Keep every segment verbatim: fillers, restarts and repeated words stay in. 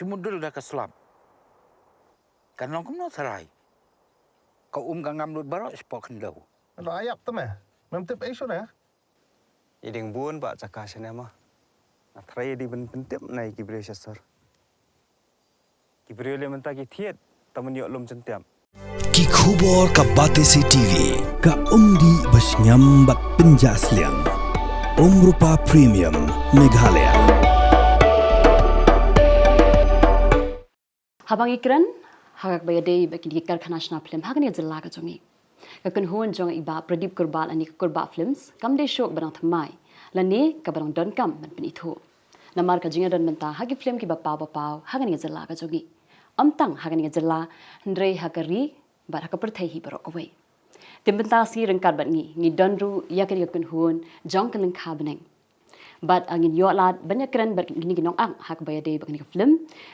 Te mudul da ka slap. Kan long kumno tharai. Ka um ka ngam lut baroh shapoh khyndew. Lo ayap te me. Mem tip ei shuh ne. I ding bun ba jaka shane ma. Nga tharai i ding ban pyntip na i ki briew sha sor. Ki briew le mynta ki thied ta man ïoh lum jyntiap. Ki khubor ka Batesi T V, ka umdih ba shngiam bad pynjah sliang. Umrupa Premium, Meghalaya. Haba ngi kren ha kaba ïadei bad kine ki karkhana shna film ha kane ka jylla ka jong ngi, ka kynhun jong i Bah Pradip Kurbah lane ka Kurbah Films kam dei shuh ba dang thymmai lane kaba dang donkam ban pynithuh. Namar ka jingïadon bynta ha ki film kiba paw ba paw ha kane ka jylla ka jong ngi, ym tang ha kane ka jylla hynrei ha ka ri bad ha ka pyrthei hi baroh kawei. Te mynta sngi ryngkat bad ngi, ngi don ruh ïa kane ka kynhun jong ka lyngkha bneng. Bad, ah, ngin ïoh lad ban ïakren bad kine ki nongak ha kaba ïadei bad kane ka film.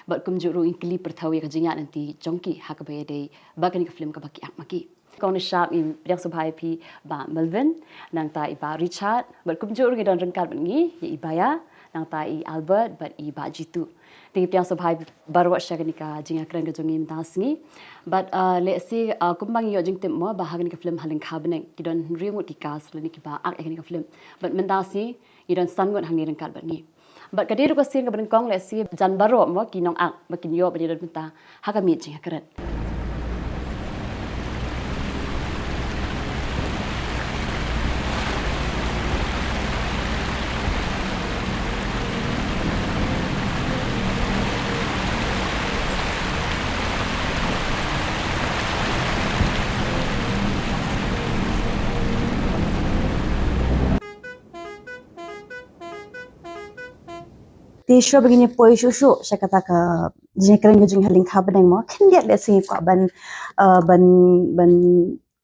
Bad kumjuh ruh ngin kylli pyrthei ïa ka jingïaid lynti jong ki ha kaba ïadei bad kane ka film kaba ki ak ma ki. Kong Nishap, ngi pdiang sngewbha ïa phi Bah Melvin, nangta i Bah Richard, bad kumjuh ruh ngi don ryngkat bad ngi ïa i Baya, nangta i Albert bad i Bah Jitu. Te ngi pdiang sngewbha ïa phi baroh sha kane ka jingïakren ka jong ngi mynta sngi. Bad, ah, lehse, ah, kumba ngi ïoh jingtip mo ba ha kane ka film Ha Lyngkha Bneng ki don hynriew ngut ki cast lane kiba ak ïa kane ka film. Bad mynta sngi ngi don san ngut hangne ryngkat bad ngi. Bad ka dei ruh ka sien kaba nyngkong lehse jan baroh mo ki nongak ba kin ïoh ban ïadon bynta ha ka miej jingïakren. Te shuwa ba ngin ïa poi shuh shuh sha kata ka jingkren ka jong Ha Lyngkha Bneng mo, khyndiat lehse ngi kwah ban, uh, ban, ban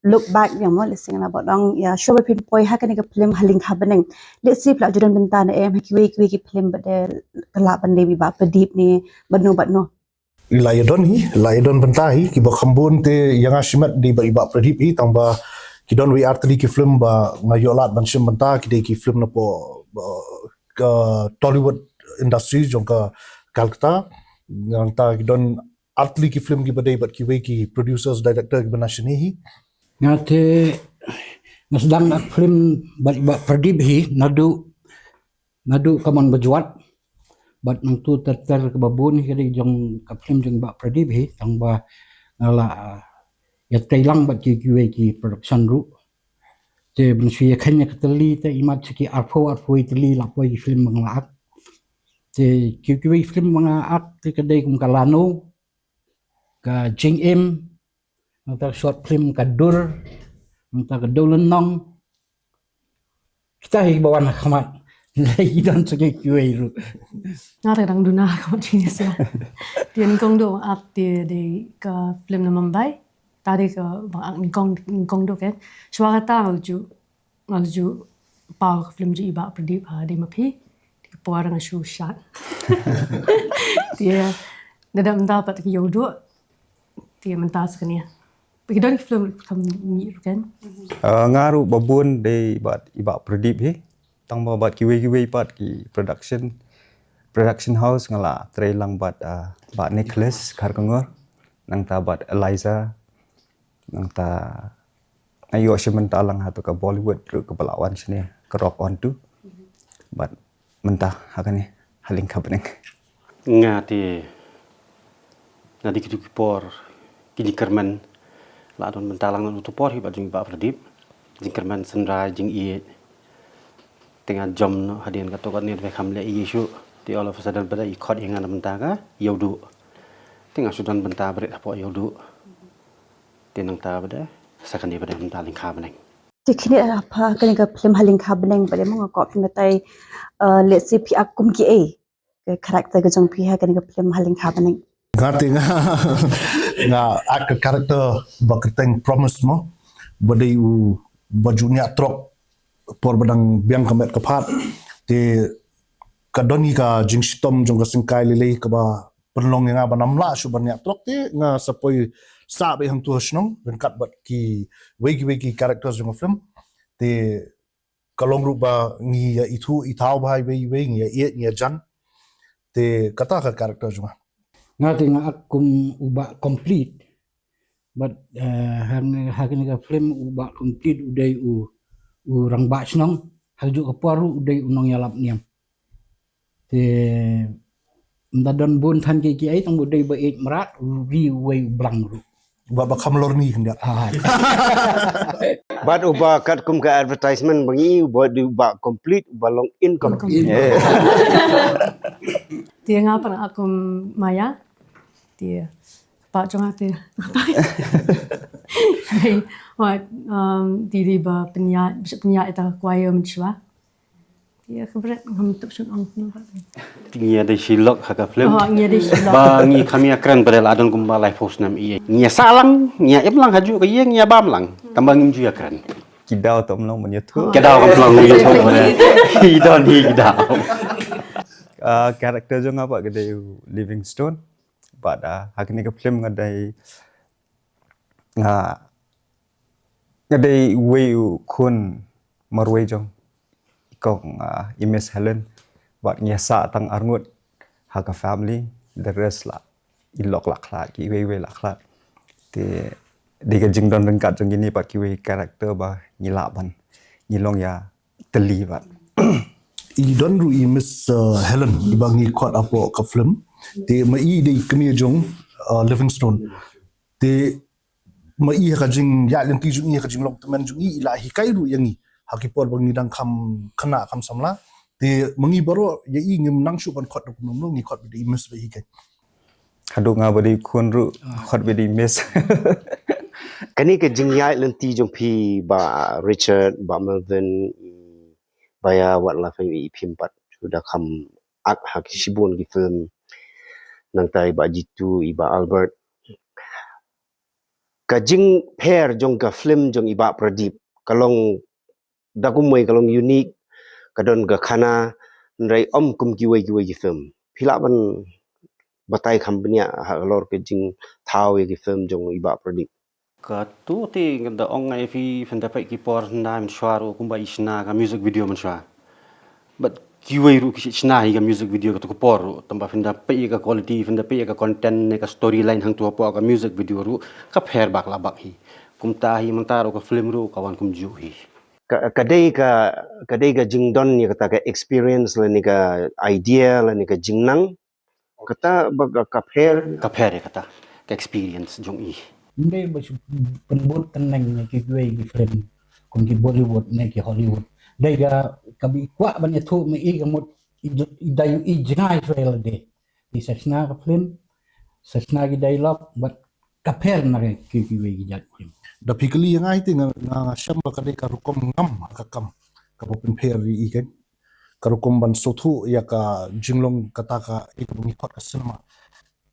look back ïa mo, lehse nga la ba dang ïa shuwa ba phin poi ha kane ka film Ha Lyngkha Bneng, lehse phi la ju don bynta ne em ha kiwei kiwei ki film ba dei ka lah ban dei i Bah Pradip ne bad no bad no. La ïa don hi, la ïa don bynta hi, kiba kham bun te ïa nga shimet dei ba i Bah Pradip hi, tang ba ki don wei ar tylli ki film ba nga ïoh lad ban shim bynta, ki dei ki film na poh, uh, ka Tollywood industry jong ka Calcutta, nangta ki don ar tylli ki film kiba dei bad kiwei ki producers, director kiba na shane hi. Nga te nga sdang ak film bad i Bah Pradip hi naduh naduh ka mon ba jwat. Bad nangtu ter ter kaba bun hi ka dei jong ka film jong i Bah Pradip hi, tang ba nga la, ah, ïa trei lang bad ki kiwei ki production ruh. Te ban shu ïa khein ïa ka tylli te imat sha ki arphew arphew tylli la poi ki film ba nga la ak. Te ki kiwei film ba nga ak te ka dei kum ka Lano, ka Jingim, nangta short film ka Dur, nangta ka Dewlynnong. Kita hi ba wan ha khmat. Lei don sa kiwei ruh. Nga te dang duna ha khmat jingïaseng. Te nyngkong duh ba nga ak te dei ka film na Mumbai. Ta dei kaba nga ak nyngkong, nyngkong duh kan. Shuwa kata nga ju, nga ju paw ka film jong i Bah Pradip ha Dei Ma Phi. Te ka por nga shu shad. Te da dang mynta pat ka Ïewduh. Te mynta sa kane. Ba ki don ki film kam mih ruh kan. Ah, nga ruh ba bun dei bad i Bah Pradip hi. Tang ba bad kiwei kiwei pat ki production, production house nga la trei lang bad, ah, Bah Nicholas Kharkongor, nangta bad Eliza, nangta nga ïoh shim bynta lang ha tu ka Bollywood ruh kaba la wan shane ka Rock On Two. Bad mynta ha kane Ha Lyngkha Bneng. Nga te na dei kitu ki por ki jingkyrmen la don bynta lang na utu por hi bad jong i Bah Pradip. Jingkyrmen synrai jingïeit. Te nga jom noh hadien kato katne te kham leh ïa shuh. Te all of a sudden ba dei i khot ïa nga na bynta ka Ïewduh. Te nga shu don bynta bret hapoh Ïewduh. Te nangta ba dei sa kane ba dei bynta Lyngkha Bneng. Te kine ha kane ka film Ha Lyngkha Bneng ba dei mo nga kwah phin batai, eh, lehse phi ak kum kiei ka character ka jong phi ha kane ka film Ha Lyngkha Bneng. Nga te nga, nga ak ka character ba kyrteng Promise mo, ba dei u ba ju ñiah trok por ba dang biang ka met ka phad. Te ka don hi ka jingshitom jong ka syngkai lei lei kaba pynlong ïa nga ba ngam lah shuh ban ñiah trok, te nga sa poi sah beit hangtu ha shnong ryngkat bad kiwei kiwei ki characters jong ka film. Te ka long ruh ba ngi ïa ithuh ithaw bha iwei iwei, ngi ïa ïeit ngi ïa jan. Te kata ka character jong nga. Nga te nga ak kum u Bah Complete. But uh, ha kane ka film u Bah Complete u dei u u rangbah shnong. Ha juh ka por u dei u nongïalap niam. Te ym da don bun than ki ki ai tang u dei ba ej mrad u ri uwei u blang ruh. Ba ba kham lor ni khyndiat. Bad uba katkum ka advertisement ba ngi uba dei uba complete uba long incomplete. Te nga pat nga kum Maya. Te pa jong nga te. Dei wat um dei dei ba pynïaid pynïaid ita choir mynshwa. Te ka bret ngam tip shuh ong. Ngi ïa dei shilok ha ka film. Oh ngi ïa dei shilok. Ba ngi kham ïa kren ba la don kumba lai pos nam i. Ngi ïa sah lang, ngi ïa im lang ha juh ka ïing, ngi ïa bam lang. Tang ba ngim ju ïa kren. Ki daw tam long ban ïathuh. Ki daw kam long ïa tu. Ki daw ni ki daw. Ah, character jong nga pat ka dei u Livingstone. Bad ah, ha kane ka film nga dei nga nga dei wei u khun marwei jong i kong ah, i Miss Helen. Bad ngi ïa sah tang arngut ha ka family, the rest la i lok la khlad, ki wei wei la khlad. Te dei ka jingdon ryngkat jong kine pat kiwei character ba ngi lah ban ngi long ïa tylli pat. I don ruh i Miss uh, Helen iba ngi khot hapoh ka film. Te ma i dei kmie jong uh, Livingstone. Te ma i ha ka jingïaid lynti jong i ha ka jinglong tymmen jong i i la hikai ruh ïa ngi ha ki por ba ngi dang kham khynnah kham samla. Te ma ngi baroh ïa i ngim nang shuh ban khot da kumno kumno ngi khot bad i Miss ba hikai. Haduh nga ba dei khun ruh khot ba dei Miss. Kane ka jingïaid lynti jong phi Bah Richard, Bah Melvin, Bah Ïa wat la phi i phim pat. Suda kham ak ha ki shibun ki film. Nangta i Bah Jitu, i Bah Albert. Ka jingpher jong ka film jong i Bah Pradip ka long da kumwei ka long unique, ka don ka khana, hynrei ym kum kiwei kiwei ki film. Phi lah ban batai kham bniah halor ka jingthaw ïa ki film jong i Bah Pradip. Katu te ngan da ong ïa phi, phin da peit ki por hynda mynshwa ruh kumba i shna ka music video mynshwa. Bad kiwei ruh ki shna hi ka music video katu ka por ruh, tang ba phin da peit ïa ka quality, phin da peit ïa ka content ne ka storyline hangtu hapoh ka music video ruh ka pher bak la bak hi. Kumta hi mynta ruh ka film ruh ka wan kumjuh hi. Ka, ka dei ka ka dei ka jingdon ïa kata ka experience lane ka idea lane ka jingnang. Kata ba ka, ka pher. Ka pher ïa kata ka experience jong i. Ym dei ba shu pynbud tneng ïa kiwei ki film kum ki Bollywood ne ki Hollywood. Dei ka kaba i kwah ban ïathuh ma i ka mut i dei i jngai shuwa ïa lade. I sa shna ka film, sa shna ki dialogue bad ka pher na ki kiwei ki jait film. Da phi kylli ïa nga hi te nga nga shem ba ka dei ka rukom ngam ha ka kam kaba pynpher ïa i kan. Ka rukom ban sngewthuh ïa ka jinglong kata ka ïa kaba ngi khot ka cinema.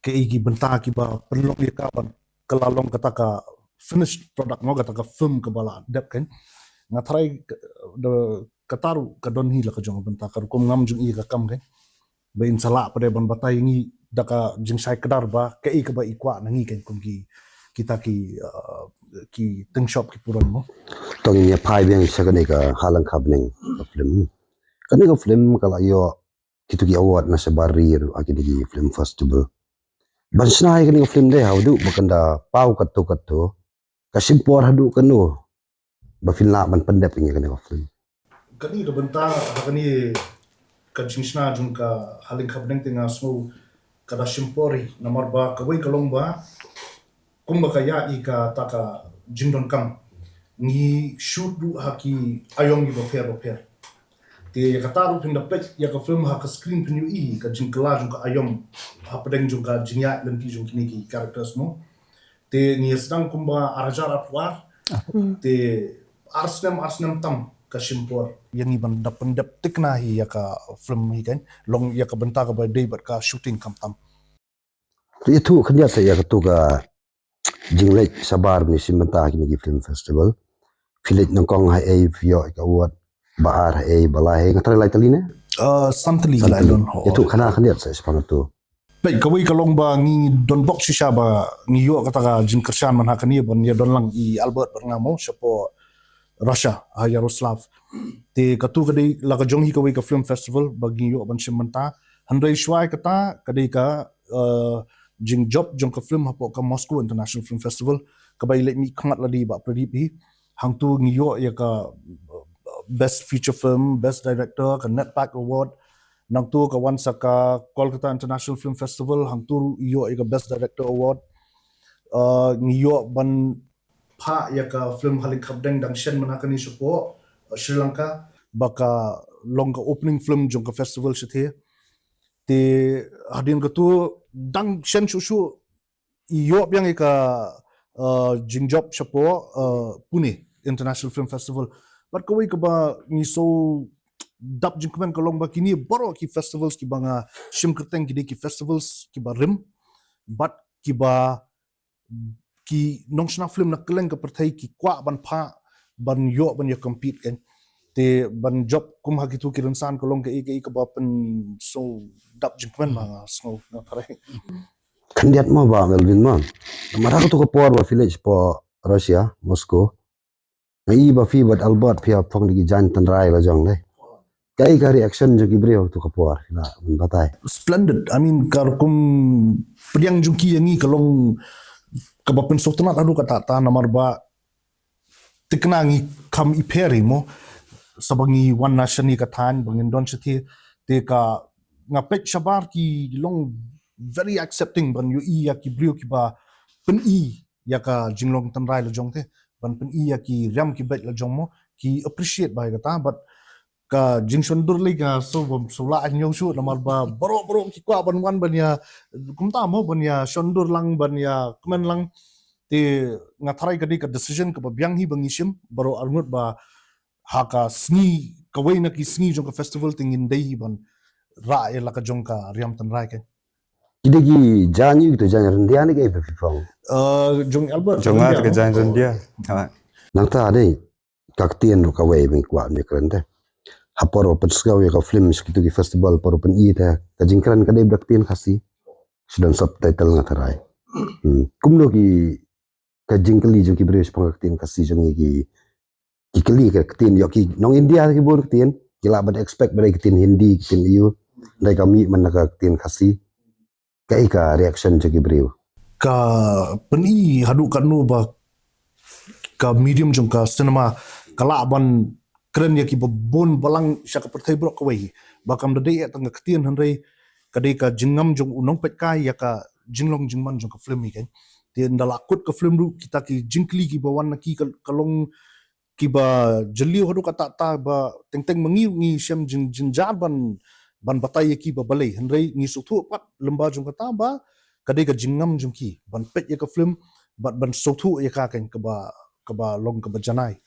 Kaei ki bynta kiba pynlong ïa ka ban ka la long kata ka finished product mo, kata ka film kaba la dep kan. Nga tharai da kata ruh ka don hi la ka jong bynta ka rukom ngam jong i ka kam kan. Ba in sa lah pat ban batai ngi da ka jingshai kdar ba kaei kaba i kwah na ngi kan kum ki kita ki uh, ki tyngshop ki puron mo. To ngin ïa phai biang sha kane ka Halang Khabneng ka film. Kane ka film ka la ïoh kitu ki award na shabar ri ruh ha kine ki film festival. Ban shna ïa kane ka film dei haduh ba kan da paw katto katto. Ka shim por haduh kano ba phin lah ban pyndep ïa kane ka film. Kane ka bynta ha kane ka jingshna jong ka Halang Khabneng te nga sngew ka da shim por hi namar ba kawei ka long ba kumba ka ïa i kata ka jingdonkam ngi shoot ruh ha ki aïom kiba pher ba pher. Te ïa kata ruh phin da peit ïa ka film ha ka screen phin ïohi ka jingkylla jong ka aïom hapdeng jong ka jingïaid lynti jong kine ki characters mo. Te ngi sdang kumba ar hajar arphew ar. Te ar snem ar snem tam ka shim por. Ïa ngi ban da pyndep thikna hi ïa ka film hi kan long ïa ka bynta kaba dei bad ka shooting kam tam. Ïathuh khyndiat sa ïa katu ka jingleit shabar bad shim bynta ha kine ki film festival. Phi leit nyngkong ha ei, phi ïoh ka award, ba ar ha ei, ba lai ha ei, nga tharai lai tylli ne? Uh, san tylli ka lai don. Ïathuh khana khyndiat sa shaphang katu. Peit kawei ka long ba ngi don bok shisha ba ngi ïoh kata ka jingkyrshan man ha kane ban ïa don lang i Albert bad nga mo shapoh Russia ha Yaroslav. Te katu ka dei la ka jong hi kawei ka film festival ba ngi ïoh ban shim bynta. Hynrei shwa kata ka dei ka uh, jingjop jong ka film hapoh ka Moscow International Film Festival, kaba i leit mih khmat lade Bah Pradip hi. Hangtu ngi ïoh ïa ka, uh, best feature film, best director, ka NETPAC Award. Nangtu ka wan sa ka Kolkata International Film Festival, hangtu i ïoh ïa ka best director award. Uh, ngi ïoh ban phah ïa ka film Halik Khapdeng dang shen mynta kane shapoh, uh, Sri Lanka, ba ka long ka opening film jong ka festival shathie. Te hadien katu dang shen shuh shuh i ïoh biang ïa ka, uh, jingjop shapoh, uh, Pune International Film Festival. Bad kawei kaba ngi shu dap jingkmen ka long ba kine baroh ki festivals kiba nga shim kyrteng ki dei ki festivals kiba rim bad kiba ki nongshna film na kylleng ka pyrthei ki kwah ban phah ban ïoh ban ïa compete kan. Te ban jop kum ha kitu ki rynsan ka long kaei kaei kaba pynsngewdap jingkmen ba nga sngew nga tharai. Khyndiat mo Bah Melvin mo. Namar ha katu ka por ba phi leit shapoh Russia, Moscow, nga i ba phi bad Albert phi ïa phong da ki jaiñ tynrai la jong dei. Kaei ka reaction jong ki briew ha katu ka por, phi lah ban batai? Splendid. I mean, ka rukom pdiang jong ki ïa ngi ka long kaba pynsngewtynnat haduh katta katta namar ba thikna ngi kham i pher hi mo. Sa ba ngi wan na shane ka thaiñ ba ngin don shathie, te ka nga peit shabar ki long very accepting ban ïohi ïa ki briew kiba pyni ïa ka jinglong tynrai la jong te, ban pyni ïa ki riam ki beit la jong mo, ki appreciate bha ïa kata. Bad ka jingshondur lei nga shu bym shu lah hynñiew shuh namar ba baroh baroh ki kwah ban wan ban ïa kumta mo, ban ïa shondur lang, ban ïa kmen lang. Te nga tharai ka dei ka decision kaba biang hi ba ngi shim baroh arngut ba ha ka sngi, kawei na ki sngi jong ka festival te ngin dei hi ban rah ïa la ka jong ka riam tynrai kan. Ki dei ki jaiñ, ïa kito jaiñ ryndia ne kaei ba phi phong? Uh, jong Albert. Jong nga ryndia. Te ka jaiñ ryndia. Ha. Nangta dei ka ktien ruh kawei ba ngi kwah ban ïakren te. Ha por ba pynsngew ïa ka film sha kito ki festival, por ba pyni te, ka jingkren ka dei bad ka ktien Khasi. Shu don subtitle nga tharai. Hmm. Kumno ki, ka jingkylli jong ki briew shaphang ka ktien Khasi jong ngi, ki, ki kylli ka ktien, ïoh ki nong India ki bun ktien, ki lah ban expect ba dei ktien Hindi, ktien ïu, dei ka mih man la ka ktien Khasi. Kaei ka reaction jong ki briew? Ka pyni haduh katno ba ka medium jong ka cinema ka lah ban kren ïa kiba bun balang sha ka pyrthei baroh kawei. Ba kam da dei ïa tang ka ktien hynrei ka dei ka jingngam jong u nongpeitkai ïa ka jinglong jingman jong ka film hi kan. Te ynda la kut ka film ruh kita ki jingkylli kiba wan na ki ka, ka long kiba jylliew haduh katta katta ba teng teng ma ngi ngi shem jing, jingjar ban, ban batai ïa ki ba balei. Hynrei ngi sngewthuh pat lyngba jong kata ba ka dei ka jingngam jong ki ban peit ïa ka film bad ban sngewthuh ïa ka kan kaba, kaba long kaba janai.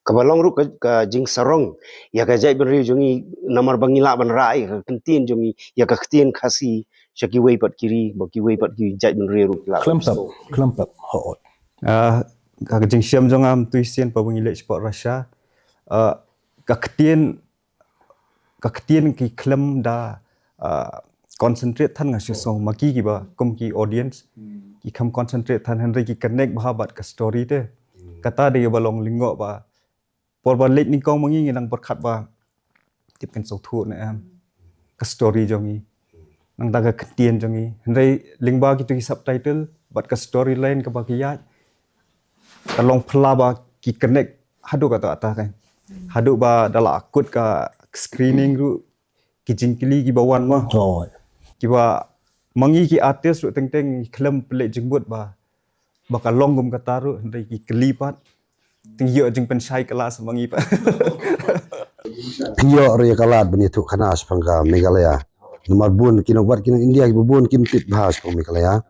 Kaba long ruh ka, ka jingsarong ïa ka jaitbynriew jong ngi namar ba ngi lah ban rah ïa ka ktien jong ngi, ïa ka ktien Khasi sha kiwei pat ki ri, ba kiwei pat ki jaitbynriew ruh ki lah ban sngewthuh. Khlem pep, khlem pep, hooid. Ah, ka jingshem jong nga mynta shisien haba ngi leit shapoh Russia. Ah, ka ktien, ka ktien ki khlem da, ah, concentrate than nga shu sngew ma ki kiba kum ki audience. Hmm. Ki khlem concentrate than hynrei ki connect bha bad ka story te. Hmm. Kata dei kaba long lyngngoh ba por ba leit nyngkong ma ngi ngi nang pyrkhat ba tip kin sngewthuh ne em ka story jong ngi. Nangta ka ktien jong ngi. Hynrei lyngba kito ki subtitle bad ka storyline kaba ki ïaid ka long phylla ba ki connect haduh katta katta kan. Haduh ba da la kut ka screening ruh ki jingkylli kiba wan ma. Oh. Kiba ma ngi ki artist ruh teng teng khlem pynleit jingmut ba ba ka long kum kata ruh hynrei ki kylli pat. Te ïoh jingpynshai kylla sa ma ngi pat. Phi ïoh ruh ïa ka lad ban ïathuh khana shaphang ka Meghalaya. Namar bun ki nong wat ki nong India kiba bun kim tip bha shaphang Meghalaya.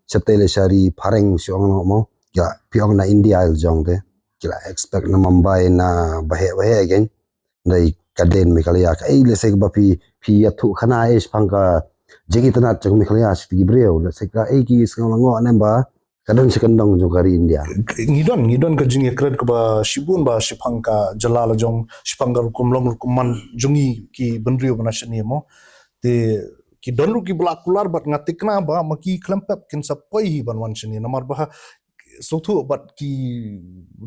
Shatei lei sha ri phareng shu ong noh mo. Ki la phi ong na India la jong te. Ki la expect na Mumbai na baheh baheh kan. Dei ka dei Meghalaya kaei lehse kaba phi, phi ïathuh khana ei shaphang ka jingitynnad jong Meghalaya sha ki briew, lehse kaei ki sngew lyngngoh ne em ba ka don sha kyndong jong ka ri India. Ngi don, ngi don ka jingïakren kaba shibun ba shaphang ka jylla la jong, shaphang ka rukom long rukom man jong ngi ki bynriew ba na shane mo. Te ki don ruh kiba la kular bad nga thikna ba ma ki khlem pep kin sa poi hi ban wan shane namar ba sngewthuh bad ki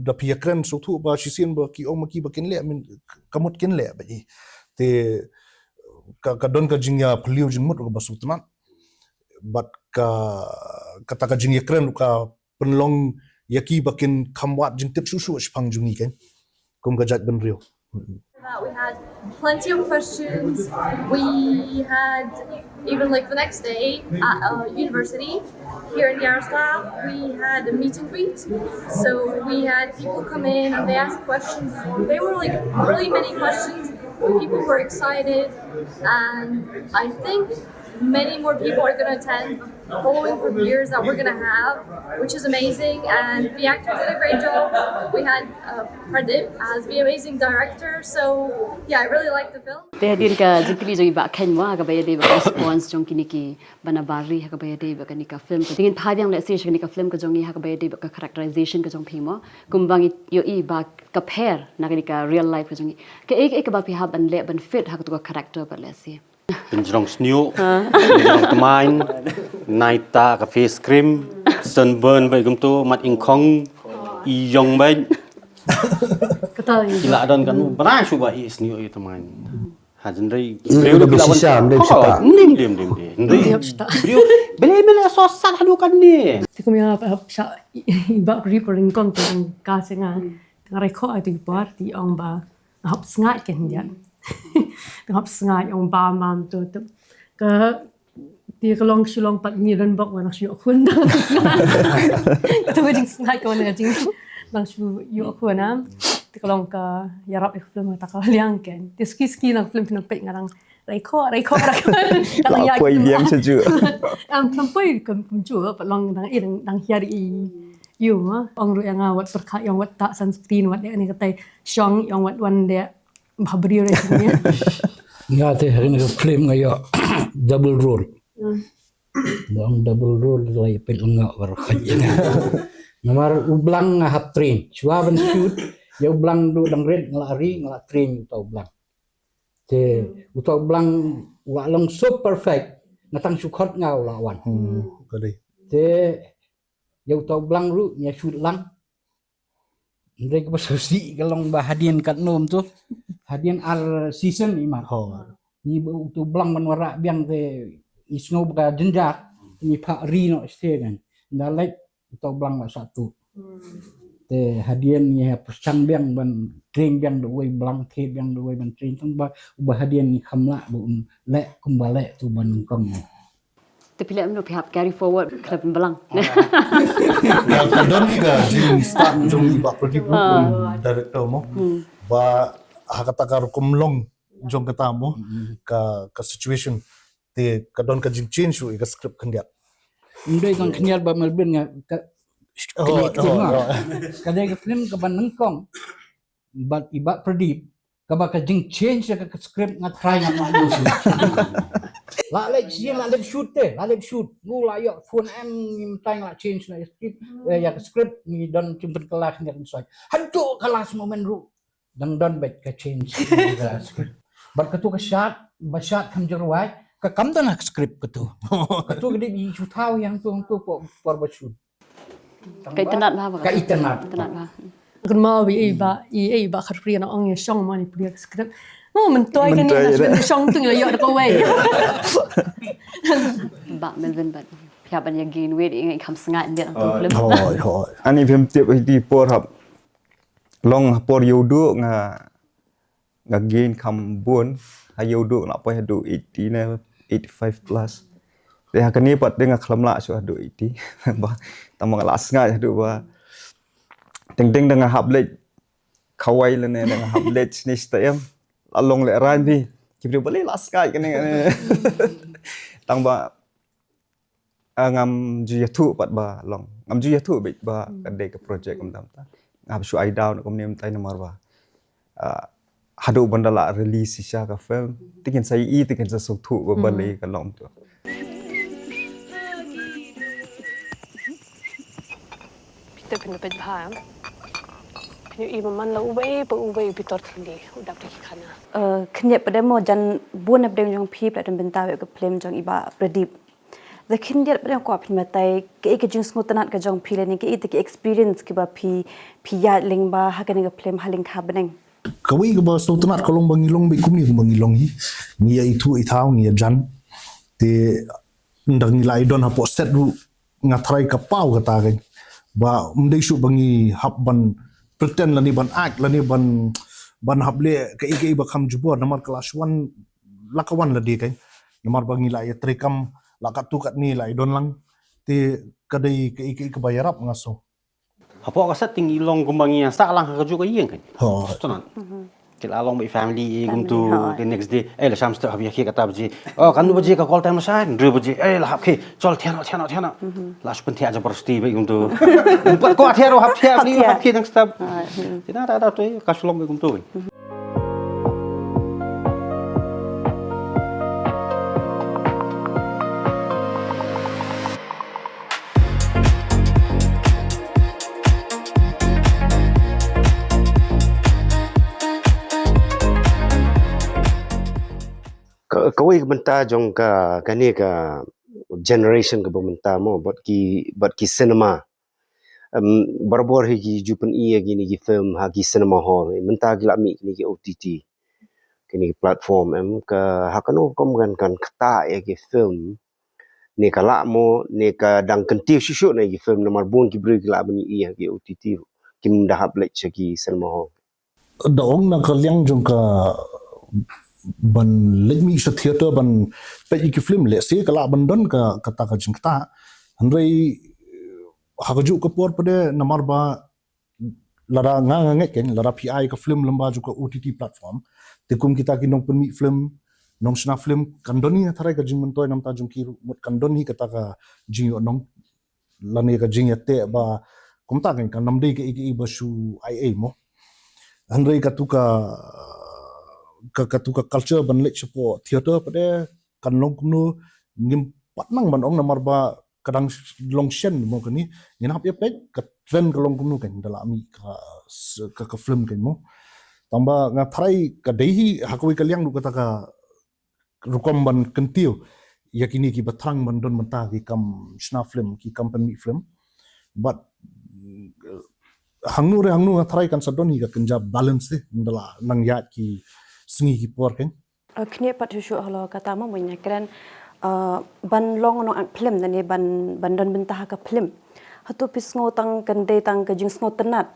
da phi ïakren sngewthuh ba shisien ba ki ong ma ki ba kin leh, min ka mut kin leh ba i. Te ka, ka don ka jingïaphylliew jingmut kaba sngewtynnat. bad ka, kata ka jingïakren ruh ka pynlong ïa ki ba kin kham wad jingtip shuh shuh shaphang jong ngi, kan, kum ka jaitbynriew. That we had plenty of questions. We had, even like the next day at uh, university here in Yaroslavl, we had a meet and greet. So we had people come in and they asked questions. There were like really many questions. People were excited, and I think many more people are going to attend following group years that we're going to have, which is amazing. And the actor did a great job. We had uh, Pradip as the amazing director. So, yeah, I really liked the film. Te hadien ka jingkylli jong i Bah Kheiñ mo ha kaba ïadei bad ka response jong kine ki bana bari ha kaba ïadei bad kane ka film. Te ngin phai biang lehse sha kane ka film ka jong i ha kaba ïadei bad ka characterization ka jong phi mo. Kumba ngi ïohi ba ka pher na kane ka real life ka jong i. Kaei kaei kaba phi hap ban leh ban fit ha kato ka character bad lehse. Pynjrong sniuh, pynjrong tmaiñ, nai ta ka face cream, sunburn bad kumto, mat ingkhong, ïong bad. Kata ïong. Ila don kan bra shu ba i sniuh i tmaiñ. Ha jendrei. Ïong da bisi sham, da bisi ta. Nim dim dim dim. Ïong da bisi ta. Bele mele so sat hadu kan ni. Te kum ïa sha i ba ri pringkong te ka senga. Ngarei kho ai tu por ti ong ba. Hap sngaid kan ïa. Hap sngaid ong ba mam tu tu. Ka ti ka long shu long pat ni ron bok wan shu khun. Tu ka jing sngaid ko na jing long shu yu khun am. Ti ka long ka ïarap ik film ta ka liang kan. Ti ski ski na film film pek ngarang. Rei kho rei kho rei kho. Tang ïa. Poi biang shu ju. Am film poi kum kum ju pat long dang i dang hiar i. Yu ma ong ru ïa nga wat perkha ïong wat ta sunscreen wat ïa ni katai shong ïong wat wan de. Bha briew re sini. Nga te ha kane ka film nga ïoh double role. Nga ong double role la ïa peit lyngngoh baroh. Namar u blang nga hap train. Shuwa ban shoot ïa u blang duh dang rit nga la ri nga la train uta u blang. Te uta u blang u la long so perfect nga tang shu khot nga u la wan. Te ïa uta u blang ruh nga shoot lang. Hynrei kaba sngewsih ka long ba hadien katno mynta hadien ar season i mat. Ngi ba uto u blang ban wanrah biang te ngi sngew ba ka jynjar te ngi phah ri noh shisha kan. Ynda leit uto u blang la sah tuh. Te hadien ngi hap pyrshang biang ban train biang da uwei u blang, thied biang da uwei ban train tang ba uba hadien ngi kham lah ba un leh kumba leh uto uba nyngkong. Te phi leh kumno phi hap carry forward khlem blang. Ka don hi ka jingstad jong i Bah Pradip ruh kum director mo. Ba ha kata ka rukom long jong kata mo ka ka situation te ka don ka jingchange shuh ïa ka script khyndiat. Ym dei tang khyndiat ba Melbourne nga ka ka dei ka film kaba nyngkong. Bad i Bah Pradip kaba ka jingchange ïa ka script nga try ngam lah ïoh shuh. La leh sien la leh shoot te, la leh shoot. Ngu la ïoh phone em ngi mynta nga la change na script, eh, ïa ka script ngi don jingpynkylla khyndiat mynshuwa. Haduh ka last moment ruh dang don beit ka change ïa ka script. Bad kato ka shot, ba shot kham jyrwai, ka kam don ha ka script kato. Kato ka dei i shu thaw ïa hangto hangto por por ba shoot. Ka itynnad bha ba. Ka itynnad. Itynnad bha. Kynmaw ba i ba i i ba kharpri na ong ïa shong ma ni pdiak script. No, myntoi kane na shong tu ïa ïa da kawei. Ba Melvin ba. Phi hap ban ïa gain weight i ngai kham sngaid ïa tu film. Hoi hoi. Ani phim tip di por hap. Long por ïa u duh nga nga gain kham bun ha ïa u duh nga la poi haduh eighty ne eighty five plus. Te ha kane pat te nga khlem lah shuh haduh eighty. Ba tang ba nga la sngaid haduh ba teng teng da nga hap leit khawai lane da nga hap leit shane shata em la long lehrain phi. Ki briew balei la sngaid kane kane. Tang ba Ah, ngam ju ïathuh pat ba long. Ngam ju ïathuh beit ba ka dei ka project kumta kumta. Ngam shu ai down kumne mynta namar ba ah, haduh ban da la release shisha ka film. Te kin sa ïohi te kin sa sngewthuh ba balei ka long tu. Phi te phin da peit bha. Phin ïohi ba man la uwei pa uwei u Pitor Thylli u dap da ki khana. Eh, khyndiat pat de mo jan bun na pdeng jong phi pat don bynta ïa ka film jong i Bah Pradip. Da khyndiat pat de kwah phin batai kaei ka jingsngewtynnat ka jong phi lane kaei te ki experience kiba phi phi ïaid lyngba ha kane ka film ha lyngkha bneng. Kawei kaba sngewtynnat ka long ba ngi long beit kumne kumba ngi long hi. Ngi ïa ithuh ithaw ngi ïa jan. Te Nda ngi la i don hapoh set ruh, nga tharai ka paw kata kan. Ba ym dei shuh ba ngi hap ban pretend lane ban act lane ban, ban hap leh kaei kaei ba kham jubor, namar ka la shu wan la ka wan lade kan. Namar ba ngi la ïa treikam la katto katne la i don lang. Te ka dei kaei kaei kaba ïarap nga sngew. Hapoh ka set te ngi long kumba ngi ïa sah lang ha kajuh ka ïing kan. Ho. Sngewtynnat. Ki la long bad i family i kumtu. Family, ho. The next day, eh, la sham step ha phi ha khie kata baje. Oh, katno baje ka call time la shai? Hynriew baje. Eh, la hap khie. Chol thiah noh, thiah noh, thiah noh. La shu pynthiah jabardasti bad i kumtu. Pat ko thiah ruh hap thiah, hap thiah. Hap khie tang step. Te na ta ta tu ka shu long bad i kumtu. Ka, kawei ka bynta jong ka, kane ka generation kaba mynta mo, bad ki, bad ki cinema. Em, barabor hi ki ju pyni ïa kine ki film ha ki cinema hall. Mynta ki la mih kine ki O T T. Kine ki platform em ka ha kano rukom kan, kan ktah ïa ki film. Ne ka lah mo, ne ka dang kyntiew shuh shuh na ki film namar bun ki briew ki lah ban ïohi ha ki O T T ruh. Kim da hap leit sha ki cinema hall. Da ong na ka liang jong ka ban leit mih sha theater ban peit ïa ki film lehse ka lah ban don ka, kata ka jingktah. Hynrei ha kajuh ka por pat de namar ba lada nga, nga ngeit kan, lada phi ai ka film lyngba jong ka O T T platform, te kum kita ki nongpynmih film, nongshna film, kan don hi nga tharai ka jingmyntoi namar ta jong ki ruh mut kan don hi kata ka jingïohnong lane ka jingïateh ba kumta kan, kan ym dei kaei kaei ba shu ai ei mo. Hynrei katu ka, ka, katu ka culture ban leit shapoh theater pat de kan long kumno, ngim pat nang ban ong namar ba ka dang long shen mo kane. Ngin hap ïa peit ka trend ka long kumno kan, da la mih ka, ka, ka film kan mo. Tangba nga tharai ka dei hi ha kawei ka liang ruh kata ka rukom ban kyntiew ïa kine kiba thrang ban don mynta ki kam shna film, ki kam pynmih film. Bad, mm, hangno re hangno nga tharai kan sa don hi ka kynja balance te, ynda la nang ïaid ki sngi ki por kan. Eh, kane pat shuh shuh halor kata mo, mynta kren, eh, ban long nong act film lane ban, ban don bynta ha ka film. Hato phi sngew tang kan dei tang ka jingsngewtynnat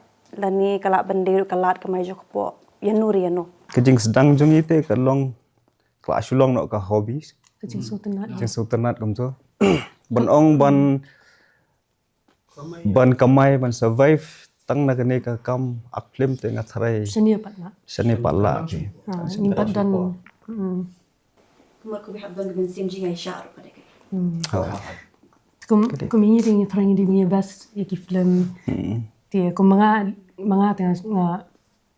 lane ka lah ban dei ruh ka lad kamai jong ka pop ïano re ïano? Ka jingsdang jong ngi te ka long, ka la shu long noh ka hobby. Ka jingsngewtynnat. Jingsngewtynnat kumto. Ban ong ban, ban kamai, ban survive tang na kane ka kam act film te nga tharai shane pat lah. Shane pat lah. Ha, ngim pat don. Hmm. Kumar, kumar hap don ka mynsiem jingai shah ruh pat de. Hmm. Oh. Kum, kum ngi dei ngi tharai ngi dei ngi best ïa ki film. Hmm. Te kum ma nga, ma nga te nga, nga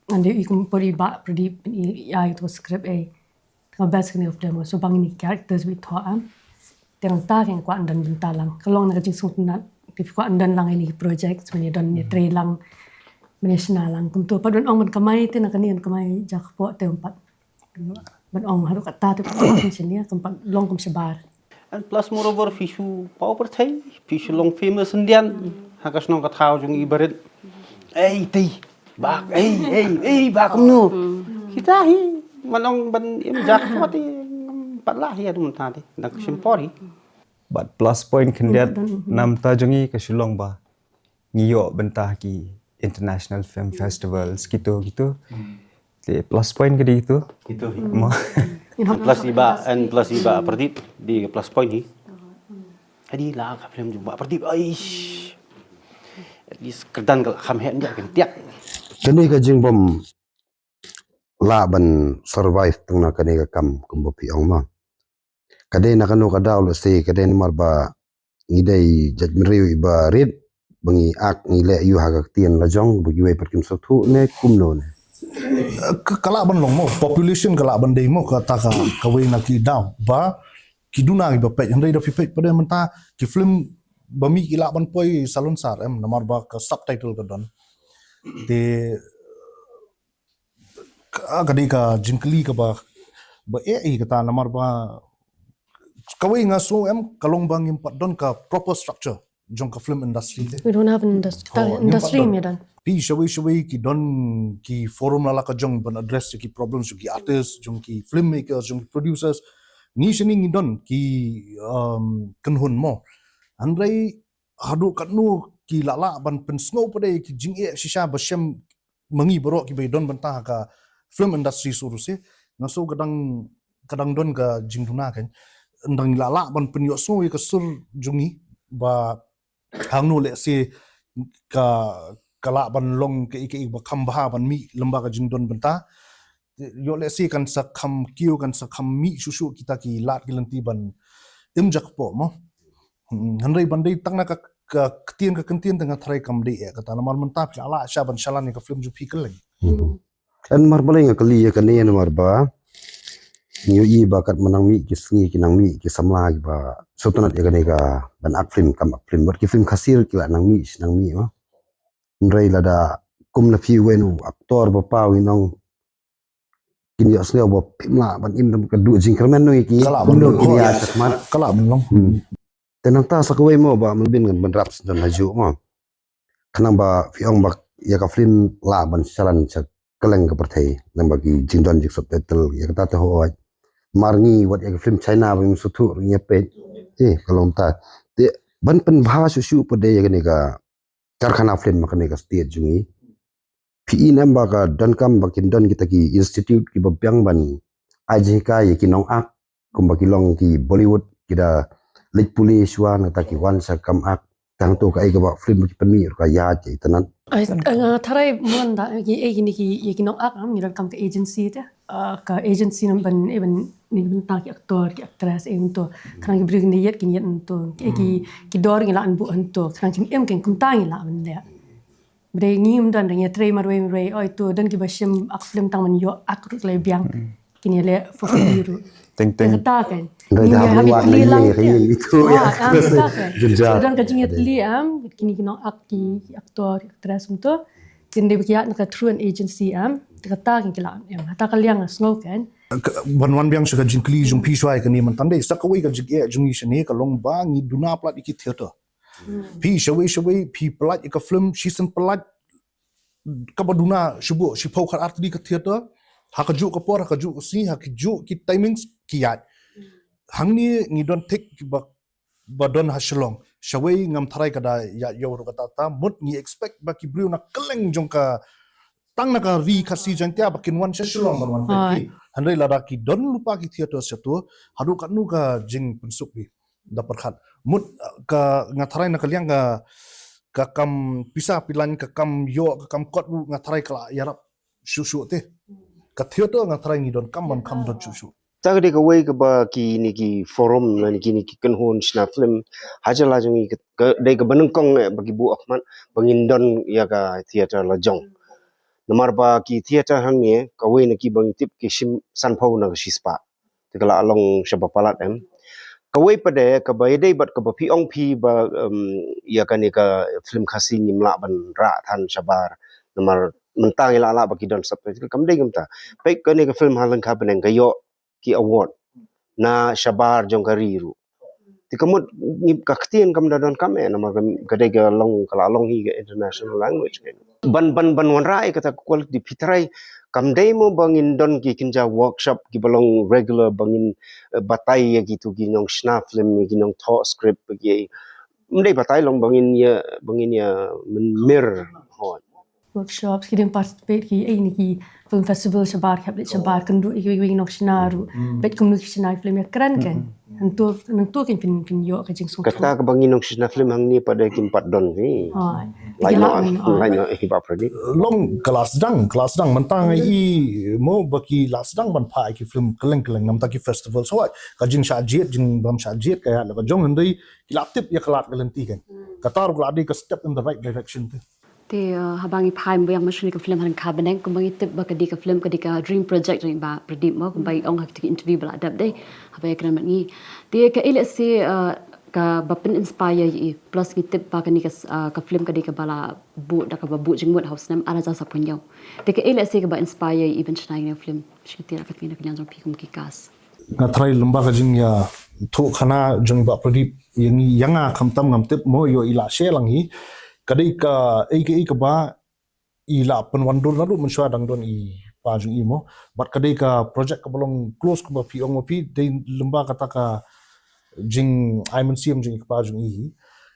Ngan dei i kum por i bah Pradip, i, i ai to script ei. Tang best kane ka film, so ba ngin i characters bit thoh am. Te nangta te nga kwah don bynta lang. Ka long na ka jingsngewtynnat. Te phi kwah don lang ïa kine ki project, mynne don ïa trei lang, mynne shna lang. Kumto pat ban ong ban kamai te na kane ban kamai ja kpoh te ym pat. Ban ong haduh katta te pat ym shym ïa, kum pat long kum shabar. And plus moreover, phi shu paw pyrthei, phi shu long famous hyndiat ha ka shnong ka thaw jong i barit. Ei, tei, bak, ei, ei, ei, bak kumno. Kita hi, man ong ban im jak pat hi, pat lah hi adu mynta te, dang ka shim por hi. Bad plus point khyndiat, namta jong i ka shu long ba ngi ïoh bynta ki international film festivals, kito, kito. Hmm. Te plus point ka dei kito. Kito hi. Mo. And plus i bah, and plus i bah Pradip, dei ka plus point hi. Adi la ka film jong bah Pradip, aish. At least kyrdan ka la kham heh ïa ka tiak. Kane ka jingbym lah ban survive tang na kane ka kam kumba phi ong mo. Ka dei na kano ka daw lehse, ka dei namar ba ngi dei jaitbynriew iba rit, ba ngi ak ngi leh ïa ha ka ktien la jong, ba kiwei pat kim sngewthuh ne kumno ne. Ka, ka lah ban long mo, population ka lah ban dei mo, kata ka, kawei na ki daw. Ba, ki duna kiba peit, hynrei da phi peit pat de mynta, ki film ba mih ki lah ban poi salonsar, em, namar ba ka subtitle ka don. Te, ka, ka dei ka jingkylli kaba, ba eh, eh, kata namar ba, kawei nga sngew em, ka long ba ngim pat don ka proper structure jong ka film industry te. We don't have an indus-, oh, ngim pat industry don. Phi shawei shawei ki don ki forum la la ka jong ban address ki problems jong ki artist, jong ki filmmakers, jong ki producers. Ngi shane ngi don ki, um, kynhun mo. Hynrei haduh katno ki la lah ban pynsngew pat de ki jingeh shisha ba shem ma ngi baroh kiba don bynta ha ka film industry shuh ruh seh. Nga sngew ka dang, ka dang don ka jingduna kan. Dang la lah ban pynïohsngew ïa ka sur jong ngi ba hangno lehse ka, ka lah ban long kaei kaei ba kham bha ban mih lyngba ka jingdon bynta. Ïoh lehse kan sa kham kiew, kan sa kham mih shuh shuh kita ki lad ki lynti ban im jakpoh mo. Hmm, hynrei ban dei tang na ka, ka ktien ka ktien te nga tharai kam dei eh kata, namar mynta phi la lah shisha ban shalan ïa ka film jong phi kylleng. Namar balei nga kylli ïa kane, namar ba ngi ïohi ba katba nang mih ki sngi ki nang mih ki samla kiba sngewtynnat ïa kane ka ban ak film kam ak film. Wat ki film Khasi ki la nang mih shi nang mih mo. Hynrei lada kum na phi wei u aktor ba paw ngi nong kin ïohsngew ba phim lah ban im dam ka duh jingkyrmen nong ïa ki. Ka lah ban long. Ka lah ban long. Hmm. Te nangta sa kawei mo ba Melvin ngan bynrap sdang hajuh mo. Khnang ba phi ong ba ïa ka film lah ban shalan sha kylleng ka pyrthei lyngba ki jingdon jing subtitle ïa kata te hooid. Mar ngi wat ïa ka film China ba ngi sngewthuh ngi ïa peit. Eh, ka long ta. Te ban pynbha shuh shuh pat de ïa kane ka karkhana film ma kane ka state jong ngi. Phi i ne em ba ka donkam ba kin don kita ki institute kiba biang ban ai jinghikai ïa ki nongak kumba ki long ki Bollywood, ki da leit pule shuwa nangta ki wan sha kam ak. Tang to kaei kaba film ki pynmih ruh ka ïaid ïa itynnat. Ai, nga tharai mon da ki, eh, kine ki, ïa ki nongak, am, ngi donkam ka agency te. Ah, ka agency namar ban, eh, ban, ne ban ta ki actor, ki actress, eh, hangto. Khnang ki briew kin ïaid, kin ïaid hangto. Ki, eh, ki, ki dor ngi lah ban buh hangto. Khnang kim im kin kumta ngi lah ban leh. Ba dei ngim don, dang ïatrei marwei marwei. Oi to, don kiba shim ak film tang ban ïoh ak ruh lei biang. Kine leh for free ruh. Teng teng. Te kata kan. Ngi ïa hap ïatylli lang te. Ah, ah, kata kan. Don ka jingïatylli, am, kine ki nongak, ki actor, ki actress hangto. Kin dei ba ki ïaid na ka through an agency, am. Te kata kan ki lah, em. Kata ka liang nga sngew kan. Ka, ban wan biang sha ka jingkylli jong phi shuwa ïa kane mynta dei sa kawei ka jingeh jong ngi shane ka long ba ngi duna palat ïa ki theater. Phi shawei shawei phi palat ïa ka film shisien palat kaba duna shu buh shiphew khatar tylli ka theater ha kajuh ka por, ha kajuh ka sngi, ha kajuh ki timings ki ïaid. Hangne ngi don thik ba, ba don ha Shillong. Shawei ngam tharai ka da ïaid ïew ruh kata ta, mut ngi expect ba ki briew na kylleng jong ka tang na ka ri Khasi Jaiñtia ba kin wan sha Shillong ban wan peit. Hynrei lada ki don lypa ki theater shato, haduh katno ka jingpynsuk phi da pyrkhat. Mut, uh, ka nga tharai na ka liang ka, ka kam pisa pilan, ka kam ïoh, ka kam kot ruh nga tharai ka la ïarap shuh shuh te. Ka theater nga tharai ngi donkam ban kham don shuh shuh. Ta ka dei kawei kaba kine ki forum lane kine ki kynhun shna film ha jylla jong ngi ka, ka dei kaba nyngkong eh ba ki buh khmat ba ngin don ïa ka theater la jong. Namar ba ki theater hangne kawei na kiba ngi tip ki shim sanphew na ka shispah. Te ka la long shaba palat em. Kawei pat de kaba ïadei bad kaba phi ong phi ba, em, ïa kane ka film Khasi ngim lah ban rah than shabar. Namar mynta ngi la lah ba ki don subtitle, kam dei kumta. Peit kane ka film ha Lyngkha Bneng ka ïoh ki award na shabar jong ka ri ruh. Te ka mut ngi ka ktien kam da donkam eh, namar ka, ka dei ka long, ka la long hi ka international language. Ban, ban, ban wanrah ïa kata ka quality phi tharai kam dei mo ba ngin don ki kynja workshop kiba long regular ba ngin, eh, batai ïa kitu ki nongshna film, ïa ki nongthoh script, ïa ki, ym dei batai, long ba ngin ïa, ba ngin ïa mynmier. Hooid. Workshops, ki dang participate ki, eh, ïa kine ki film festival shabar, ki hap leit shabar, kynduh ïa kiwei kiwei ki nongshna ruh. Bad kumno ki shna ki film ïakren kan. Hangto, hangto kan phin, phin ïoh ka jingsngewthuh. Kata kaba ngi nongshna film hangne pat de kim pat don hi. Hooid. Lain noh, lain noh, eh, bapre. Long ka la sdang, ka la sdang mynta nga i mo ba ki la sdang ban phah ïa ki film kylleng kylleng namar ki festival. So ka jingshah jied, jingbym shah jied ka ïa la ka jong hynrei ki la tip ïa ka lad ka lynti kan. Kata ruh ka la dei ka step in the right direction te. Te, uh, haba ngi phai biang ma shane ka film ha Lyngkha Bneng, kumba ngi tip ba ka dei ka film, ka dei ka dream project jong i Bah Pradip mo, kumba i ong ha kito ki interview ba la dep dei, haba ïakren bad ngi. Te kaei lehse, uh, kaba pyn-inspire ïa i, plus ngi tip ba kane ka, uh, ka film ka dei kaba la buh da kaba buh jingmut ha u snem ar hajar saphew hynñiew. Te kaei lehse kaba inspire ïa i ban shna ïa kane ka film, shisha te la ka tngi na ka liang jong phi kum ki cast. Nga tharai lyngba ka jingïathuhkhana jong i Bah Pradip ïa ngi, ïa nga khamtam ngam tip mo ïoh i la share lang hi. Ka dei kaei kaei kaba i la pynwandur naduh mynshuwa dang don i kpa jong i mo. Bad ka dei ka project kaba long close kumba phi ong ma phi, dei lyngba kata ka jingai mynsiem jong i kpa jong i.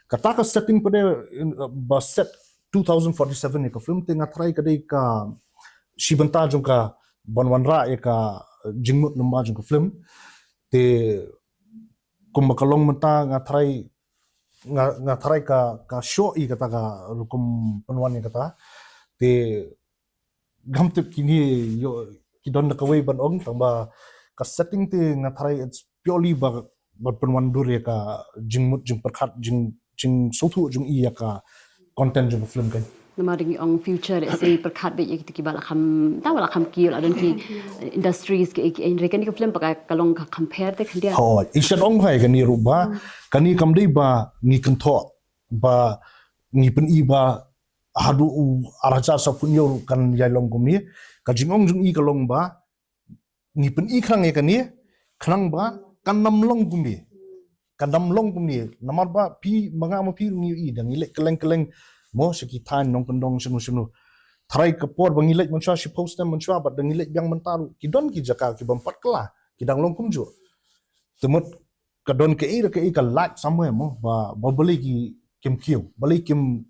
Kata ka setting pat de, in, ba set two thousand forty-seven ïa ka film te nga tharai ka dei ka shi bynta jong ka ban wanrah ïa ka jingmut lyngba jong ka film. Te kumba ka long mynta nga tharai, nga, nga tharai ka, ka shoh i kata ka rukom pynwan ïa kata. Te ngam tip kine ïoh ki don da kawei ban ong, tangba ka setting te nga tharai it's purely ba, ban pynwandur ïa ka jingmut jingpyrkhat jing, jingsngewthuh jong i ïa ka content jong ka film kan. Namar dang ong future, eh, se pyrkhat beit ïa kita kiba la kham, ta ba la kham kiew, la don ki industries ki, ki, hynrei kane ka film pat ka long ka compare te khyndiat. Hooid, i shet ong bha ïa kane ruh ba kane kam dei ba ngi kynthoh ba ngi pyni ba haduh u ar hajar sawphew hynñiew ruh kan ïai long kumne. Ka jingong jong i ka long ba ngi pyni khnang ïa kane, khnang ba kan ym long kumne. Kan ym long kumne. Namar ba phi, ma nga ma phi ruh ngi ïohi da ngi leit kylleng kylleng mo sha ki thaiñ nongkyndong shano shano. Tharai ka por ba ngi leit mynshuwa shiphew snem mynshuwa bad da ngi leit biang mynta ruh ki don ki jaka ki bym pat kylla, ki dang long kumjuh. Te mut ka don kaei re kaei ka lack somewhere mo, ba, ba balei ki, kim kiew, balei kim,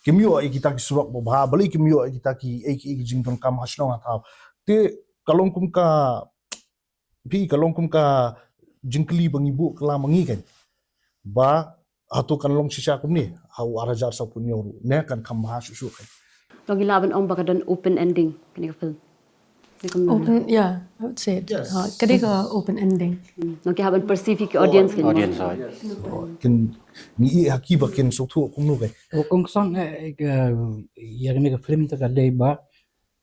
kim ïoh ïa kita ki surok ba bha, balei kim ïoh ïa kita ki, ïa ki, ïa ki jingdonkam ha shnong ha thaw. Te ka long kum ka, phi, ka long kum ka jingkylli ba ngi buh kylla ma ngi kan. Ba hato kan long shisha kumne ha u ar hajar sawphew hynñiew ruh ne kan kham bha shuh shuh kan. To ngi lah ban ong ba ka don open ending kane ka film. Open, yeah, I would say it. Yes. Ha, ka dei ka open ending. Hmm. Ngi hap ban perceive ïa ki audience kin. Audience, oh. Kin, ngi ïohi ha ki ba kin sngewthuh kumno kai. O kongsan, eh, eh, ka, ïa kane ka film te ka dei ba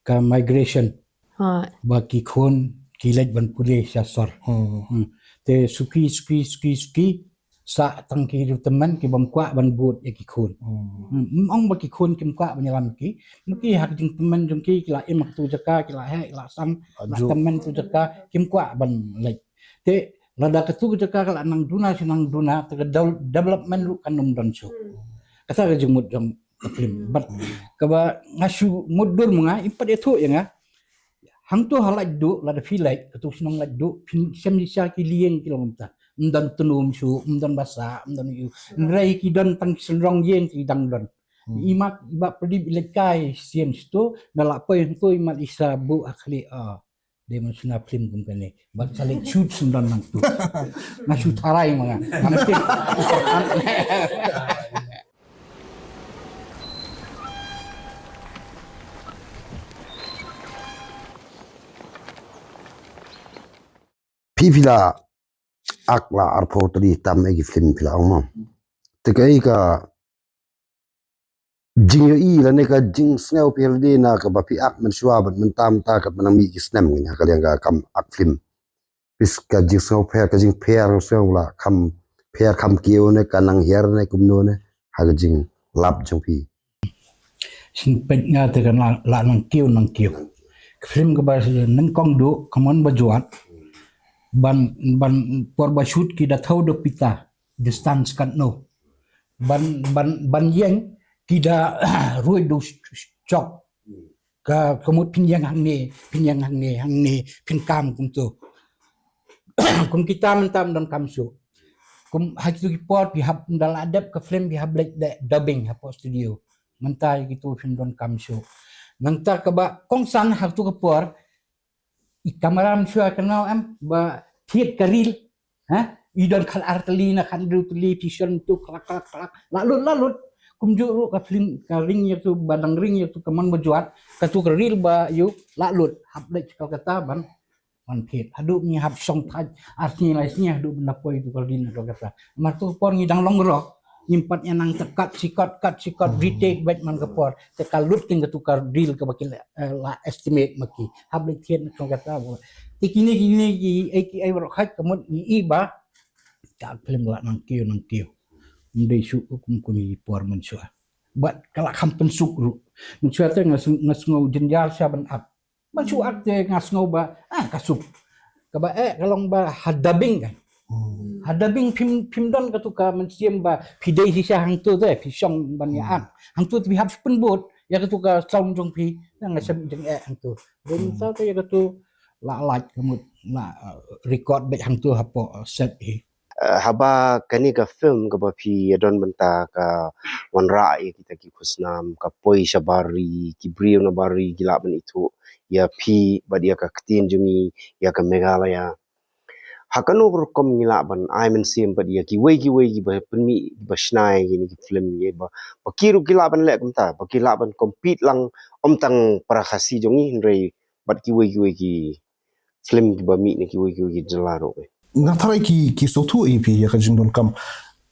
ka migration. Ha. Ba ki khun ki leit ban pule sha sor. Hmm. Hmm. Te suki, suki, suki, suki, sa tang ki riewtymmen ki bym kwah ban bud ïa ki khun. Hmm. Hmm, ym ong ba ki khun kim kwah ban ïalam ki. Ki ha ka jingtymmen jong ki, ki la im ha katu jaka, ki la heh, ki la san, la tymmen tu jaka, kim kwah ban leit. Te lada katu jaka ka la nang duna sha nang duna, te ka devel-, development ruh kan ym don shuh. Kata ka jingmut jong ka film. Bad kaba nga shu mutdur ma nga, im pat ïathuh ïa nga. Hangto ha Laitduh, lada phi leit, katu shnong Laitduh, phin shem shisha ki lieng ki long kumta. Ym don tnum shuh, ym don basa, ym don ïu. Hynrei ki don tang ki synrong ïing ki dang don. Hmm. I mat, i bah Pradip i leit kai sien sto, na la poi hangto i mat i sa buh ha khlieh, ah. Dei ban shna film kum kane. Bad sa leit shoot shen don nangtu. Nga shu tharai ma nga. Nga mesti. Phi phi la ak la arphew tylli tam ïa ki film phi la ong mo. Te kaei ka jingïohi lane ka jingsngew phi lade na kaba phi ak mynshuwa bad mynta mynta katba nang mih ki snem kane ha ka liang ka kam ak film. Phi ka jingsngew pher, ka jingpher shuwa la kham pher kham kiew ne ka nang hiar ne kumno ne ha ka jinglap jong phi. Sngewbha nga te ka la, la nang kiew nang kiew. Ka film kaba nyngkong duh ka Mon Bajot. Ban, ban por ba shoot ki da thaw da pita distance katno. Ban, ban, ban ïeng ki da ruh da chok. Ka, ka mut phin ïeng hangne, phin ïeng hangne, hangne, phin kam kumto. Kum kita mynta ym donkam shuh. Kum ha kitu ki por phi hap, ynda la dep ka film phi hap leit dubbing hapoh studio. Mynta kitu phim donkam shuh. Nangta kaba kongsan ha kitu ki por i kamera mynshuwa kynmaw em ba thied ka reel. Ha? I don khatar tylli na khathynriew tylli phi shon tu klak klak klak. La lut la lut. Kumjuh ruh ka film ka ring ïa tu ba dang ring ïa tu ka Mon Bajot. Katu ka reel ba ïoh la lut. Hap leit Kolkata ban, ban thied. Haduh ngi hap shong thait ar sngi lai sngi haduh ban da poi tu ka reel na Kolkata. Mar tu ka por ngi dang long rok. Ngim pat ïa nang te kat shi kat, kat shi kat, retake beit man ka por. Te ka lut kin katu ka reel kaba ki la, eh, la estimate ma ki. Hap leit thied na Kolkata ba. Te kine, kine ki, eh, ki, eh, baroh khat ka mut ngi i ba ka film la nang kiew, nang kiew. Ym dei shuh kum, kum i por mynshuwa. Bad ka la kham pynsuk ruh. Mynshuwa te nga sng-, nga sngew jynjar sha ban ak. Ban shu ak te nga sngew ba, ah, ka suk. Kaba eh, ka long ba ha dubbing kan. Hmm. Ha dubbing phim, phim don katu ka mynsiem ba phi dei shisha hangtu te, phi shong ban ïa ak. Hangtu te phi hap shu pynbud. Ïa katu ka sound jong phi, nga shem jingeh hangtu. Dei mynta ka ïa katu la lait ka mut la, uh, record beit hangtu hapoh, uh, set hi. Uh, haba kane ka film kaba phi ïa don mynta ka wanrah ïa kita ki khusnam, ka poi shabar ri, ki briew nabar ri ki lah ban ithuh ïa phi bad ïa ka ktien jong ngi, ïa ka Meghalaya. Ha kano rukom ngi lah ban ai mynsiem bad ïa kiwei kiwei kiba pynmih, kiba shna ïa kine ki film, ïa ba, ba ki ruh ki lah ban leh kumta, ba ki lah ban compete lang, ym tang para Khasi jong ngi hynrei bad kiwei kiwei ki film kiba mih na kiwei kiwei ki jylla ruh. Nga tharai ki, ki sngewthuh ïa phi ïa ka jingdonkam.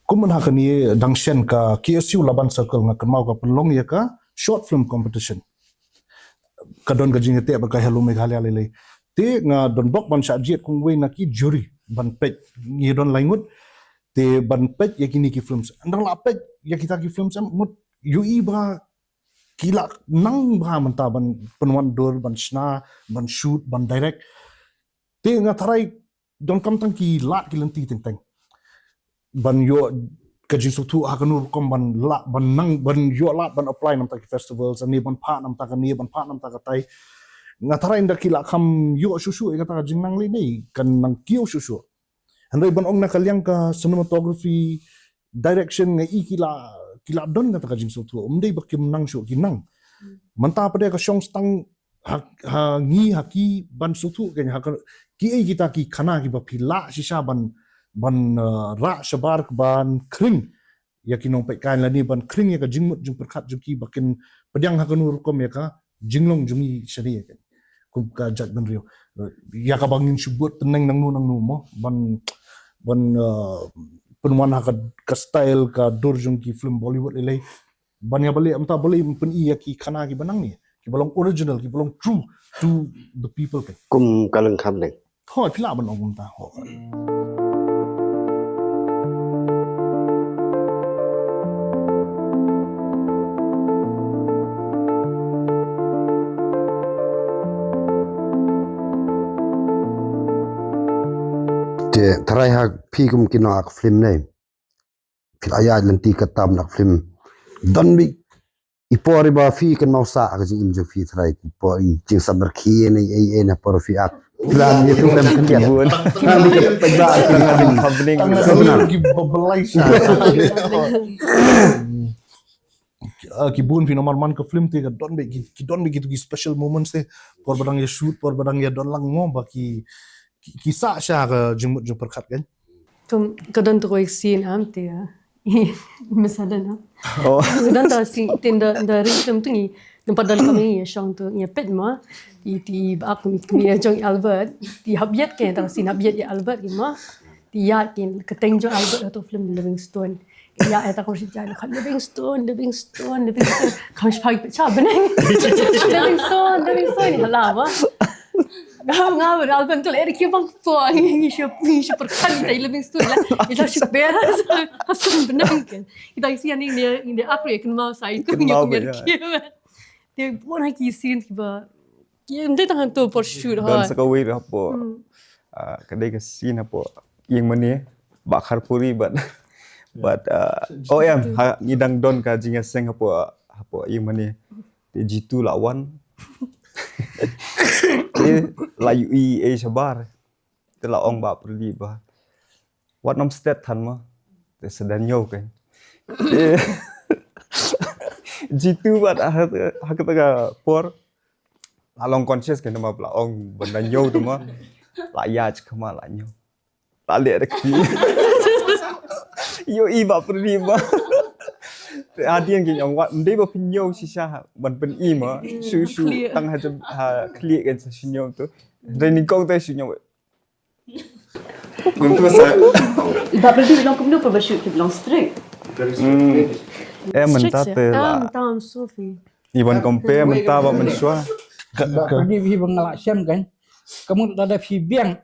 Kum mynta kane dang shen ka K S U Laban Circle nga kynmaw ka pynlong ïa ka short film competition. Ka don ka jingïateh bad ka Hello Meghalaya lei lei. Te nga don bok ban shah jied kum uwei na ki jury ban peit, ngi don lai ngut. Te ban peit ïa kine ki films. Ynda la peit ïa kita ki films em, ngut ïohi ba ki la nang bha mynta ban pynwan dur, ban shna, ban shoot, ban direct. Te nga tharai donkam tang ki lad ki lynti teng teng ban ïoh ka jingsngewthuh ha kano rukom ban lah, ban nang, ban ïoh lad ban apply na bynta ki festivals, ne ban phah na bynta kane, ban phah na bynta katai. Nga tharai ynda ki la kham ïoh shuh shuh ïa kata ka jingnang lei, kan nang kiew shuh shuh. Hynrei ban ong na ka liang ka cinematography, direction, nga i ki la, ki la don kata ka jingsngewthuh. Ym dei ba kim nang shuh, ki nang. Mynta pat de ka shong stang ha, ha ngi, ha ki ban sngewthuh kein, ha ka, kiei kita ki khana kiba phi lah shisha ban, ban, uh, rah shabar, ban khring ïa ki nongpeitkai lane ban khring ïa ka jingmut jingpyrkhat jong ki ba kin pdiang ha kano rukom ïa ka jinglong jong ngi shane kein. Kum ka jaitbynriew. Ïa kaba ngin shu bud tneng nangno nangno mo. Ban, ban, uh, pynwan ha ka, ka style ka dur jong ki film Bollywood lei lei. Ban ïa balei, mynta balei ym pyni ïa ki khana kiba nang ne, kiba long original, kiba long true to the people kein. Kum ka lyngkham deng. Hooid, phi lah ban ong kumta, hooid. Te tharai ha phi kum ki nong act film ne, phi la ïaid lynti katto katne film. Don beit i por iba phi kynmaw sah ka jingim jong phi tharai, i por i jingsabar khie ne ei ei na por phi act. Phi la ïathuh lem khyndiat. Ki bun. Tang na ka bun ki babalai sha. Ah, ki bun phi namar man ka film te ka don beit ki, ki don beit kitu ki special moments te. Por ba dang ïa shoot, por ba dang ïa don lang mo ba ki, ki, ki sah sha ka jingmut jingpyrkhat kein. Kum ka don tu kawei scene am te, ah. Masa don am. Oh. Ka don tu scene te da, da ring film tu ngi. Nampak don kami ïa shong tu ngi peit ma. Ti, ti ba aku mi, mi ïa jong Albert. Ti hap ïat kein tu scene hap ïat ïa Albert kein ma. Ti ïat kein ka teng jong Albert tu film Livingstone. Ïa, ïa ta kong shi jai khat Livingstone, Livingstone, Livingstone. Kong shi pagi peit sha bneng. Livingstone, Livingstone ni hala ba. Nga, nga, album tu la eri ki bang po, ngi, ngi shu, ngi shu pyrkhat ïa Livingstone la. Ïa ta shu bera sa, sa bneng kein. Ïa ta isi ani ni, ni akhir ïa kynmaw sa itu ngi kynmaw kumne ya. Ki. Te bun ha ki scene kiba. Ki ym dei tang hantu por shoot. Don hoi. Sa kawei ruh hapoh. Hmm. Ah, ka dei ka scene hapoh ïing mane, Bah Kharpuri bad, bad, ah, oh em, ha, ngi dang don ka jingïaseng hapoh, hapoh ïing mane. Te Jitu la wan. Te la ïohi ei shabar. Te la ong Bah Pradip ba, wat nym stet than ma. Te sa dang ñiew kein. Te Jitu bad ha, ha kata ka por la long conscious kein ma, la ong ban dang ñiew te ma. La ïa chkma la ñiew. La leh da kti. Ïohi Bah Pradip ma. Te hadien ki ong wat, ym dei ba pynñiew shisha ban pyni ma. Shu shu tang ha, ha khlieh kein sa shu ñiew tu. Dei nyngkong te shu ñiew. Kumtu sa. Bah Pradip long kumno, ba shu ki long strict. Hmm. Eh, mynta te la. Tam, tam, Sophie. Iban compare mynta bad mynshuwa. Ka, ka. Pradip hi ba nga la shem kein. Ka mut lada phi biang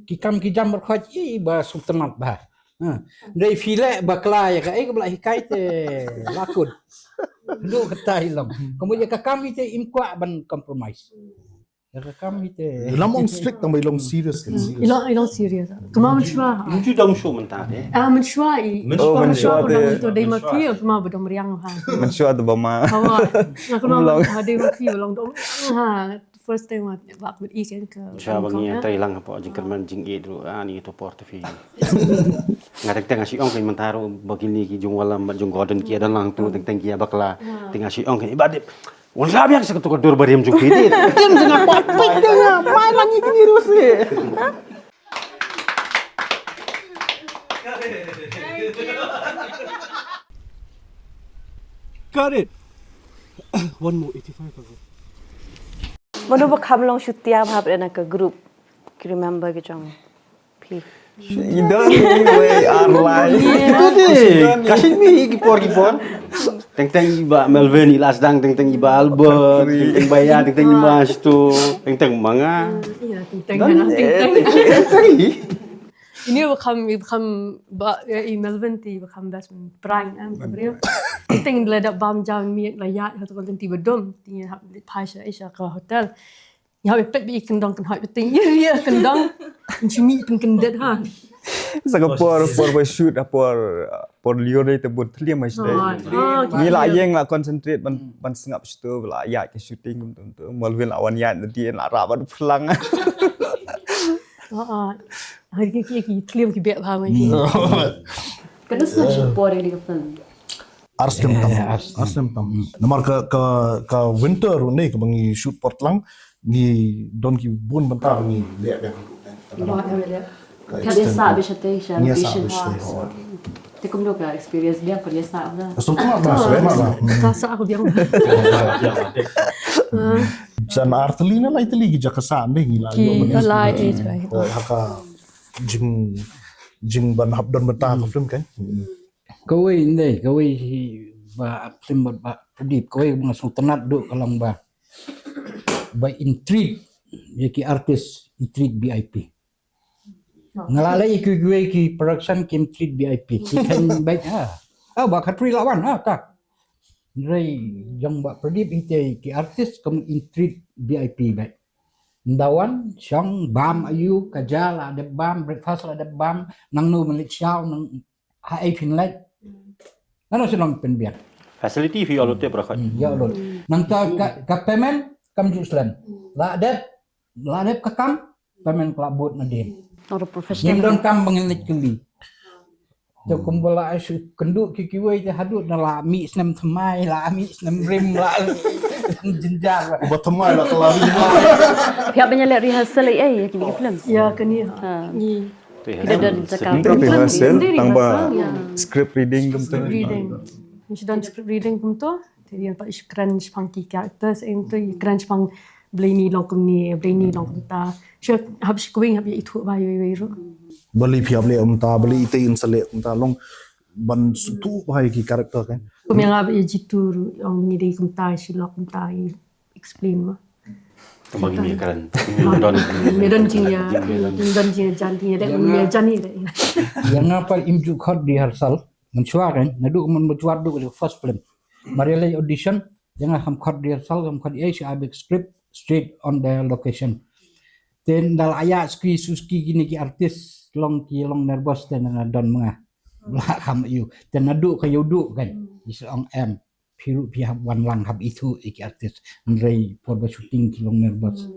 ki kam ki jam barkhot i ba suk tynat ba. Ha. Dei phi leh bakla ïa kaei kaba la hikai te la kut. Dei kata i long. Ka mut ïa ka kam i te im kwah ban compromise. Kam ite. Lam ong strict tang ba i long serious kan serious. I long, i long serious. Kama mynshuwa. Mynju dang shu mynta de. Ah, mynshuwa i. Mynshuwa, oh, mynshuwa ba dang to dei ma phi, kama ba dang riang ha. Mynshuwa to ba ma. Hawa. Na kama ha dei ma phi ba long dong ha. First time wa ba ku i kan ka. Mynshuwa ba ngi trai lang hapoh jingkyrmen jingïeit ruh. Ah, ni to por to phi. Nga teng teng nga shu ong kan mynta ruh ba kine ki jong Wallam bad jong Gordon ki don lang tu teng teng ki bakla. Teng nga shu ong kan i ba dep. Wan sa biang sa ka tu ka dur ba rim jong phi. Tim sa nga pa pik dia nga mai lang i kini ruh si. Got it. One more eighty-five. Mano ba kham long shutia bha na ka group. Ki remember ki jong. Phi. I don ni wei ar lai. Itu je. Kasih mi ki por ki por. Teng teng i ba Melvin i la sdang, teng teng i ba Albert, teng teng ba ya, teng teng i ba Stu, teng teng ma nga. Iya, teng teng. Ini ba kham, ba kham ba i Melvin ti ba kham best man prank am ba brio. Teng teng la da bam jam mi la ya ha to ti ba dom ti ha phai sha Asia ka hotel. Nga hap pet bi kyndong kan hap ting ri kyndong. Jimmy pun kyndit ha. Sa ka por por ba shoot ha por por liur dei te bun thliam mai sdei. Ni la yeng la concentrate ban ban sngap sto la ya ke shooting kum tu tu. Malvin la wan ya na di la ra ban phlang. Oh oh. Hari ki ki thliam ki bek ha mai. Kan sngap shu por ni ka film. Arstem tam. Arstem tam. Namar ka ka ka winter ne ka ba ngi shoot por tlang ngi don ki bun bynta ba ngi leh biang. Ka extend. Ka dei sa bishate sha location. Te kumno ka experience biang ka dei sa ba. Sum tuma ba sa ma ba. Ka sa aku biang. Jan arteli na lai teli ki jaka sa ne ngi la. Ki lai. Haka jing jing ban hap don bynta ka film kan. Kawei ndei, kawei hi ba film ba, ba Pradip, kawei ba nga sngewtynnat duh ka long ba. Ba in treat, ya ki artist, in treat V I P. Nga la leh ki kiwei ki production ki in treat V I P. Ki kan bait ha. Ah, ba Khatri lawan ha, tak. Ndrei jong ba Pradip ite ki artist kam in treat V I P bait. Ndawan, shong, bam, ayu, kaja la dep bam, breakfast la dep bam, nang nu melik shaw, nang ha ei phin leh. Nano shnong pynbiang. Facility phi ïoh lut te para khot. Hmm, ïoh lut. Nangta ka, ka payment kam ju slem. La dep, la dep ka kam payment ka la bud na din. Ngim don kam ba ngin leit kylli. Te kumba la ai shu kynduh ki kiwei te haduh na la mih snem thymmai, la mih snem rim, la jinjar. Uba thymmai la ka la rim. Phi hap ban ïaleh rehearsal ei ei ïa kine ki film. Ïa kane ha. Ngi Te Ki da don jaka. Script rehearsal, tang ba script reading kumta. Script reading. Ngi shu don script reading kumta. Te ïa pat shu kren shaphang ki characters, em, te ïa kren shaphang balei ni long kumne, balei ni long kumta. Shu hap shu kwing hap ïa ithuh ba ïa ïa ruh. Balei phi hap leh kumta, balei ite in sa leh kumta, long ban sngewthuh ba ïa ki character kan. Kum ïa nga ba ïa jitu ruh, ong ngi dei kumta, shi long kumta, i explain ma. Tang ba ngi kren. Ngi don. Ngi don jingïa, ngi don jingïa jan, jingïa dei, ngi jan ni dei. Ïa nga pat im ju khot rehearsal. Mynshuwa kan, naduh mynba ju wad duh ka first film. Mar ïa leit audition, ïa nga kham khot rehearsal, kham khot ei sha big script, straight on the location. Te nda la ïa ski suski kine ki artist, long ki long nervous te na don ma nga. La kham ïu. Te naduh ka ïu duh kan, i sa ong em. Phi ruh phi hap wan lang hap ithuh ïa ki artist. Hynrei por ba shooting ki long nervous.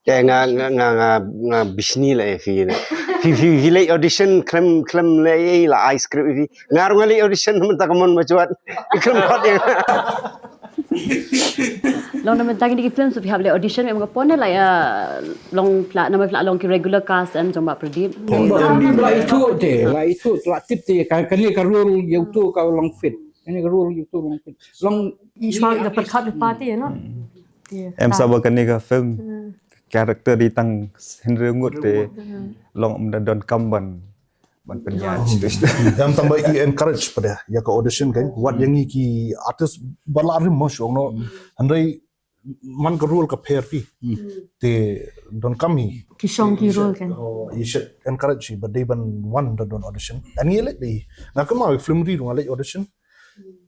Te nga nga nga nga, nga bishni la ïa phi na. Phi phi phi leit audition khlem khlem leit la ai script ïa phi. Nga ruh nga leit audition mynta ka mon ba chwat. Khlem khot ïa nga. Long na mynta kine ki film su phi hap leit audition em ka pon la ïa long pla na pla long ki regular cast em jong ba Pradip. Ba Pradip la ithuh te, la ithuh, la tip te ka kane ka role ïa uto ka long fit. Kane ka role ïa uto long fit. Long i shwa da pyrkhat da party no. Em sa ba kane ka film character di tang Henry Ngut te long um da don kam ban ban pynïaid. Em tang ba i encourage pada ïa ka audition kan. Wat ïa ngi ki artist ba la rim mo shong no. Hynrei man ka role ka pher pi. Te don kam hi. Ki shong ki role kan. I shet encourage hi ba dei ban wan da don audition. Ani leh dei. Nga kynmaw film ri ruh nga leit audition.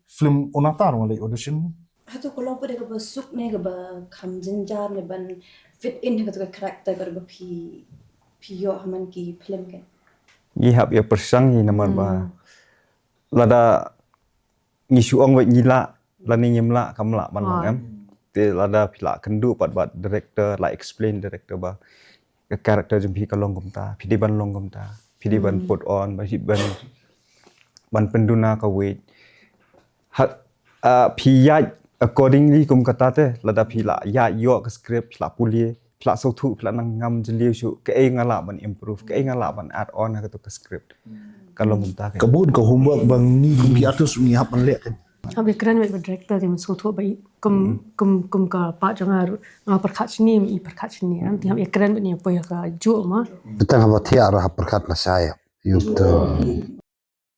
Film Unata ruh nga leit audition. Hato ko long Ka dei kaba suk ne kaba kham jynjar ne ban fit in ha katu ka character kaba phi, phi ïoh ha man ki film ka? Ngi hap ïa pyrshang hi namar ba lada ngi shu ong wei ngi lah, lane ngim lah, kam lah ban long em. Te lada phi lah kynduh pat bad director, lah explain director ba ka character jong phi ka long kumta, phi dei ban long kumta, phi dei ban put on, ba phi ban, ban pynduna ka weight. Ha, ah, phi ïaid accordingly kum kata te, lada phi lah ïaid ïoh ka script, phi lah pule, phi lah sngewthuh, phi lah nang ngam jylliew shuh, kaei nga lah ban improve, kaei nga lah ban add on ha katu ka script. Ka long kumta ka. Ka bun ka homework ba ngi kum ki artist ngi hap ban leh kan. Hap ïa kren bad director te, sngewthuh ba i kum, kum, kum ka part jong nga ruh, nga pyrkhat shane, i pyrkhat shane. Te hap ïa kren bad i poi ha kajuh ma. Tang haba thiah ruh hap pyrkhat lashai. Ïa uto.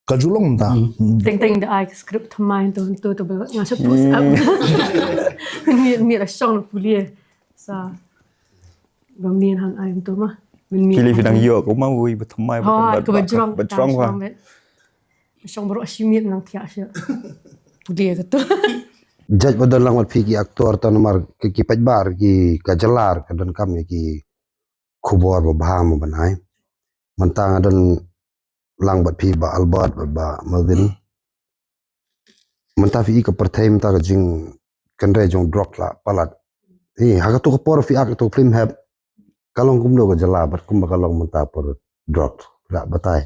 Ka ju long ta. Teng teng da ai ka script thymmai to to to ba nga shu post up. Miet miet la shong na pule. Sa ba mien han ai to ma. Miet miet. Phi lei phi dang ïoh ka ma wei ba thymmai ba. Ha, ka ba jrong, ba jrong ba. Shong baroh shi miet nang thiah sha. Pule katu. Judge ba don lang wat phi ki actor to namar ki, ki paidbah ki ka jylla ka donkam ïa ki khubor ba bha mo ban ai. Mynta nga don lang bad phi Bah Albert bad Bah Melvin. Mynta phi i ka pyrthei mynta ka jingkynrei jong drug la palat. Hi ha katu ka por phi ak katu film hep. Ka long kumno ka jylla bad kumba ka long mynta por drug la batai.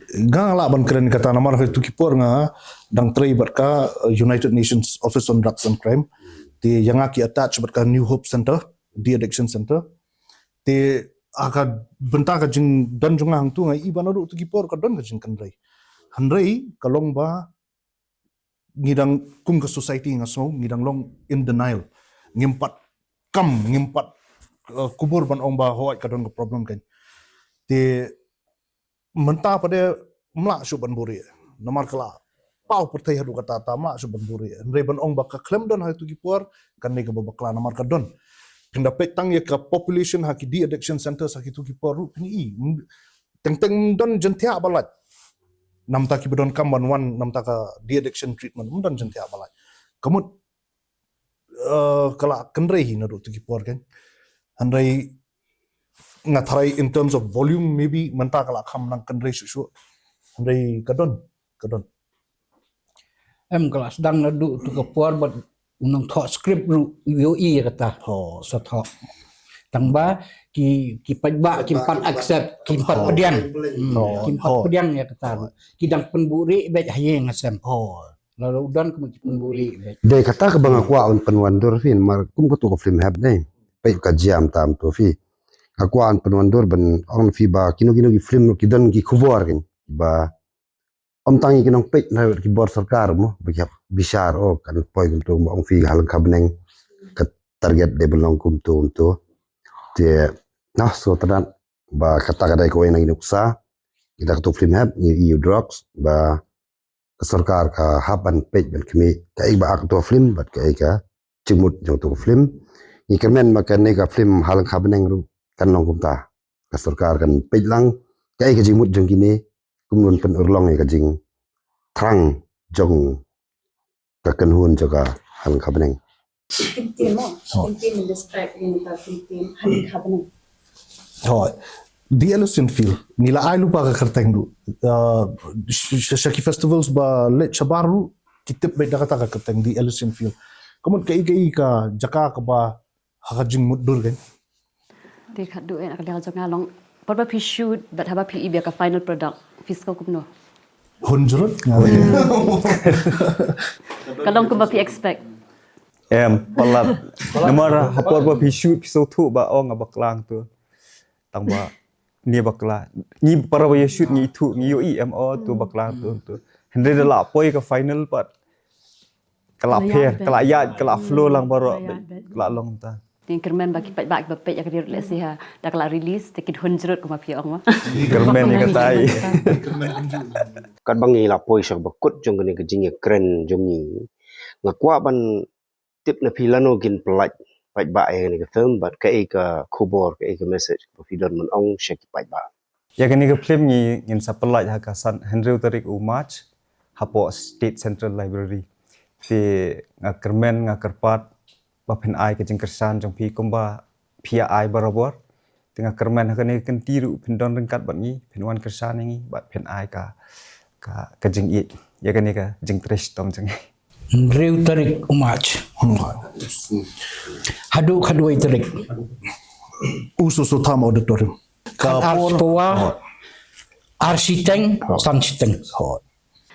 Nga lah ban kren kata namar ha tu ki por nga dang trei bad ka, uh, United Nations Office on Drugs and Crime. Te ïa nga ki attach bad ka New Hope Center, de-addiction center. Te ha ka bynta ka jingdon jong nga hangtu nga i ba naduh tu ki por ka don ka jingkynrei. Hynrei ka long ba ngi dang kum ka society nga sngew ngi dang long in denial. Ngim pat kam, ngim pat, uh, kubur ban ong ba hooid ka don ka problem kan. Te mynta pat de ym lah shuh ban buhrieh. Namar ka la paw pyrthei haduh katta ta ym lah shuh ban buhrieh. Hynrei ban ong ba ka khlem don ha tu ki por, kane kaba bakla namar ka don. Phin da peit tang ïa ka population ha ki de-addiction centers ha ki tu ki por ruh phin i. Teng teng ym don jingthiah ba lait. Namta kiba donkam ban wan namta ka de-addiction treatment ym don jingthiah ba lait. Ka mut eh, ka la kynrei hi naduh tu ki por kan. Hynrei nga tharai in terms of volume maybe mynta ka la kham nang kynrei shuh shuh. Hynrei ka don, ka don. Em ka la sdang naduh tu ka por bad u nongthoh script ruh u ïohi ïa kata. Sa thoh. Tang ba ki, ki paidbah kim pat accept, kim pat pdiang. Hmm, kim pat pdiang ïa kata ruh. Ki dang pynbuhrieh beit ha ïing ha sem. La u don kum ki pynbuhrieh beit. Dei kata kaba nga kwah un pynwandur phi namar kum katu ka film hep dei. Peit ka jam tam tu phi. Nga kwah un pynwandur ban ong phi ba kino kino ki film ki don ki khubor kin. Ba ym tang ki nongpeit na ki bor sorkar mo ba ki hap bishar o kan poi kumtu ba ong phi ha lyngkha bneng ka target dei ban long kumtu kumtu. Te nah so tynat ba kata ka dei kawei na ki nuksa. Kita katu film hep ngi ïohi drugs ba ka sorkar ka hap ban peit ban khmih kaei ba ak tu film bad kaei ka jingmut jong tu film. Ngi kyrmen ba kane ka film ha lyngkha bneng ruh kan long kumta. Ka sorkar kan peit lang kaei ka jingmut jong kine kumno ban pynurlong ïa ka jingthrang jong ka kynhun jong ka ha lyngkha bneng. Kyntien mo, kyntien describe ïa ka kyntien ha lyngkha bneng. Hooid. The Elysian Field. Ngi la ai lypa ka kyrteng ruh. Uh, sh-, sh-, sha ki festivals ba leit shabar ruh ki tip beit da kata ka kyrteng The Elysian Field. Ka mut kaei kaei ka jaka kaba ha ka jingmutdur kan. Te khatduh eh na ka liang jong nga long por ba phi shoot bad haba phi i beit ïa ka final product phi sngew kumno? Hun jrut. Ka long kumba phi expect? Em, palat. Namar ha por ba phi shoot phi sngewthuh ba ong nga bakla hangtu. Tang ba ngi bakla. Ngi para ba ïa shoot ngi ithuh ngi ïohi em o tu bakla tu tu. Hynrei da la poi ka final pat ka la pher, ka la ïaid, ka la flow lang baroh, ka la long ta. Ngi kyrmen ba ki paidbah kiba peit ïa ka video lehse ha da ka la release te kin hun jrut kumba phi ong ma. Kyrmen ïa katai. Katba ngi la poi sha kaba kut jong kane ka jingïakren jong ngi, nga kwah ban tip na phi lano kin pyllait paidbah ïa kane ka film bad kaei ka khubor, kaei ka message ba phi don ban ong sha ki paidbah. Ïa kane ka film ngi, ngin sa pyllait ha ka san hynriew tarik u March hapoh State Central Library. Te nga kyrmen, nga kyrpad ba phin ai ka jingkyrshan jong phi kumba phi ïa ai barabor. Te nga kyrmen ha kane ka kynti ruh phin don ryngkat bad ngi, phin wan kyrshan ïa ngi bad phin ai ka, ka, ka jingïeit ïa kane ka jingtrei shitom jong ngi. Hynriew tarik u March. Haduh khatwei tarik. U Soso Tham Auditorium. Ka ar por, shiphew ar shiteng, san shiteng.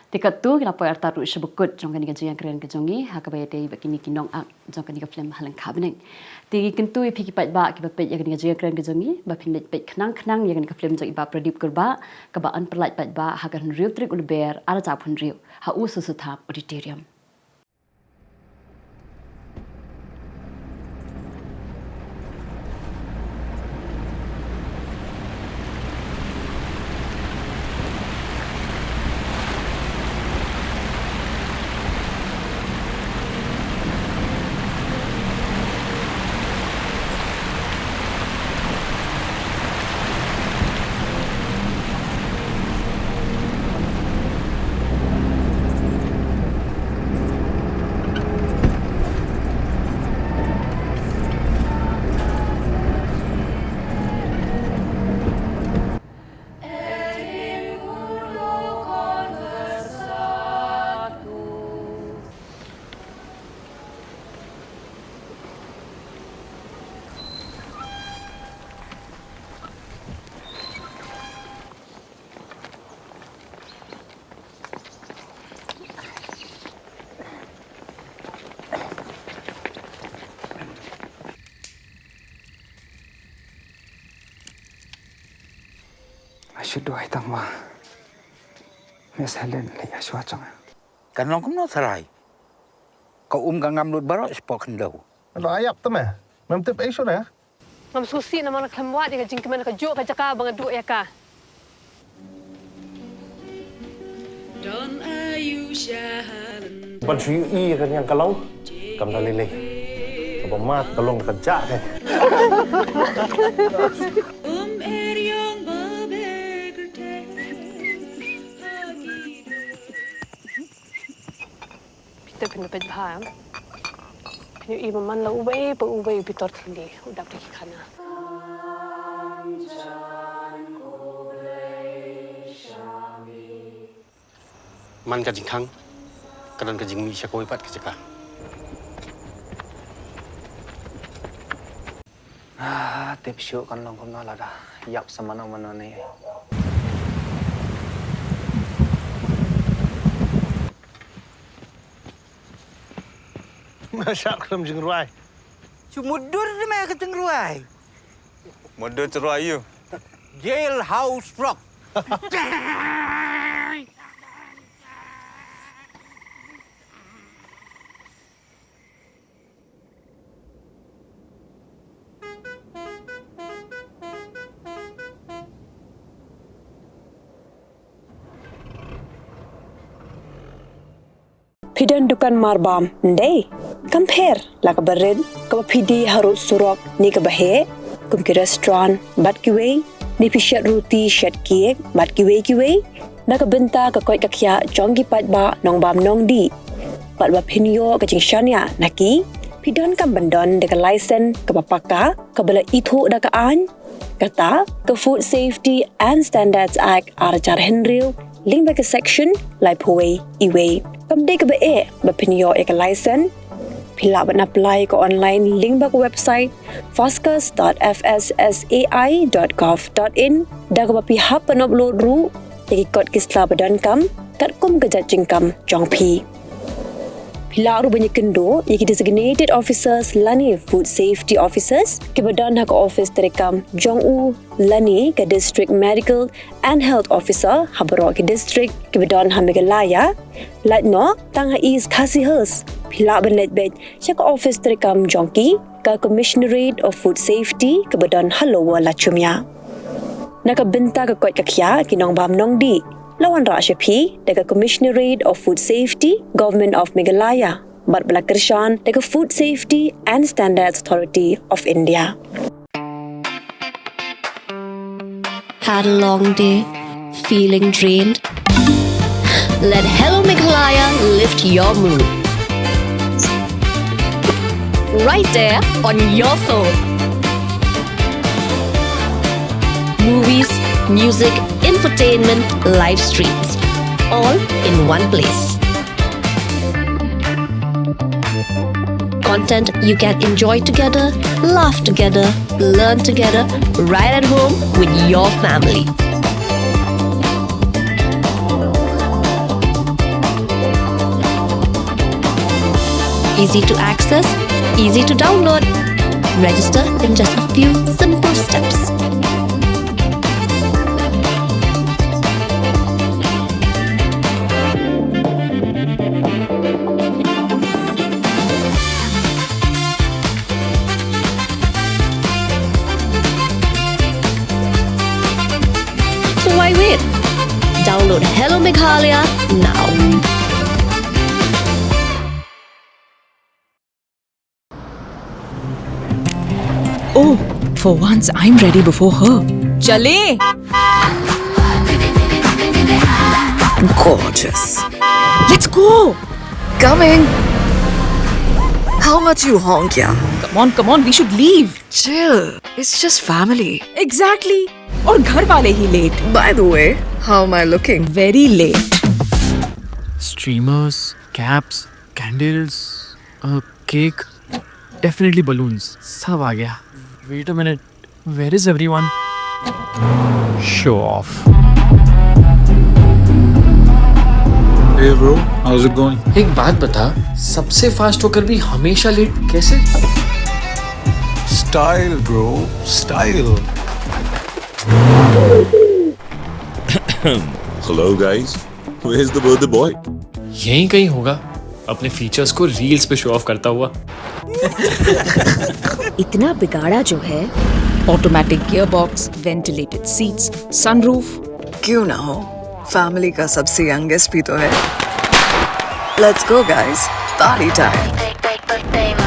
Te katto ki la poi artat ruh sha ba kut jong kane ka jingïakren ka jong ngi ha kaba ïadei bad kine ki nongact jong kane ka film Halen Kha Bneng. Te ngi kyntu ïa phi ki paidbah kiba peit ïa kane ka jingïakren ka jong ngi ba phin leit peit khnang khnang ïa kane ka film jong i Bah Pradip Kurbah kaba yn pyllait paidbah ha ka hynriew tarik u Lber ar hajar arphew hynriew ha U Soso Tham Auditorium. Nga shu duwai tang ba Miss Helen leit shuwa jong nga. Kan long kumno tharai? Ka um ka ngam lut baroh shapoh khyndew. Lo ïap te me. Mem tip ei shuh na. Ngam sngewsih namar nga khlem wad ïa ka jingkmen ha kajuh ka jaka ba nga duh ïa ka. Ban shu ïohi ïa kane ka long kam da lei lei. Kaba mad ka long ka jah ka. Phi te phin da peit bha em. Phin ïohi ba man la uwei pa uwei u Pitor Thylli u dap da ki khana. Man ka jingkhang ka don ka jingmih sha kawei pat ka jaka. Ah, tip shuh kan long kumno lada ïap sa mano mano ne. Me shah khlem jingrwai. Shu mutdur de me ka jingrwai. Mutdur jingrwai ïa u. Jailhouse Rock. Phi don dukan marbam, ym dei? Kam pher la kaba rit, kaba phi die harud surok ne kaba heh, kum ki restaurant bad kiwei, ne phi shet ruti shet cake bad kiwei kiwei, na ka bynta ka koit ka khiah jong ki paidbah nongbam nongdih. Bad ba phin ïoh ka jingshaniah na ki, phi donkam ban don da ka license kaba paka, kaba la ithuh da ka aiñ, kata ka Food Safety and Standards Act ar hajar hynriew, lyngba ka section laiphew wei, iwei. Kam dei kaba eh ba phin ïoh ïa ka license. Phi lah ban apply ka online lyngba ka website fascus dot F S S A I dot gov dot in, da kaba phi hap ban upload ruh ïa ki kot ki sla ba donkam katkum ka jait jingkam jong phi. Phi lah ruh ban ïakynduh ïa ki designated officers lane food safety officers kiba don ha ka office treikam jong u lane ka district medical and health officer ha baroh ki district kiba don ha Meghalaya. Lait noh tang ha East Khasi Hills, phi lah ban leit beit sha ka office treikam jong ki, ka Commissionerate of Food Safety kaba don ha Lower Lachumia. Na ka bynta ka koit ka khiah ki nongbam nongdih, la wanrah sha phi da ka Commissionerate of Food Safety, Government of Meghalaya, bad ba la kyrshan da ka Food Safety and Standards Authority of India. Had a long day? Feeling drained? Let Hello Meghalaya lift your mood. right there on your phone. Movies, music, entertainment, live streams, all in one place. Content you can enjoy together, laugh together, learn together, right at home with your family. Easy to access, easy to download. Register in just a few simple steps. So why wait? Download Hello Meghalaya now. Oh, for once I'm ready before her. चले। Gorgeous. Let's go. Coming. How much you honk, yeah? Come on, come on, we should leave. Chill. It's just family. Exactly. और घर वाले ही late. By the way, how am I looking? Very late. Streamers, caps, candles, a cake. Definitely balloons. सब आ गया. Wait a minute. Where is everyone? Show off. Hey bro, how's it going? एक बात बता, सबसे फास्ट होकर भी हमेशा लेट कैसे? Style bro, style. Hello guys, where's the birthday boy? यहीं कहीं होगा, अपने फीचर्स को रील्स पे शो ऑफ करता हुआ. इतना बिगाड़ा जो है. Automatic gearbox, ventilated seats, sunroof. क्यों ना हो, फैमिली का सबसे यंगेस्ट भी तो है. Let's go guys, party time.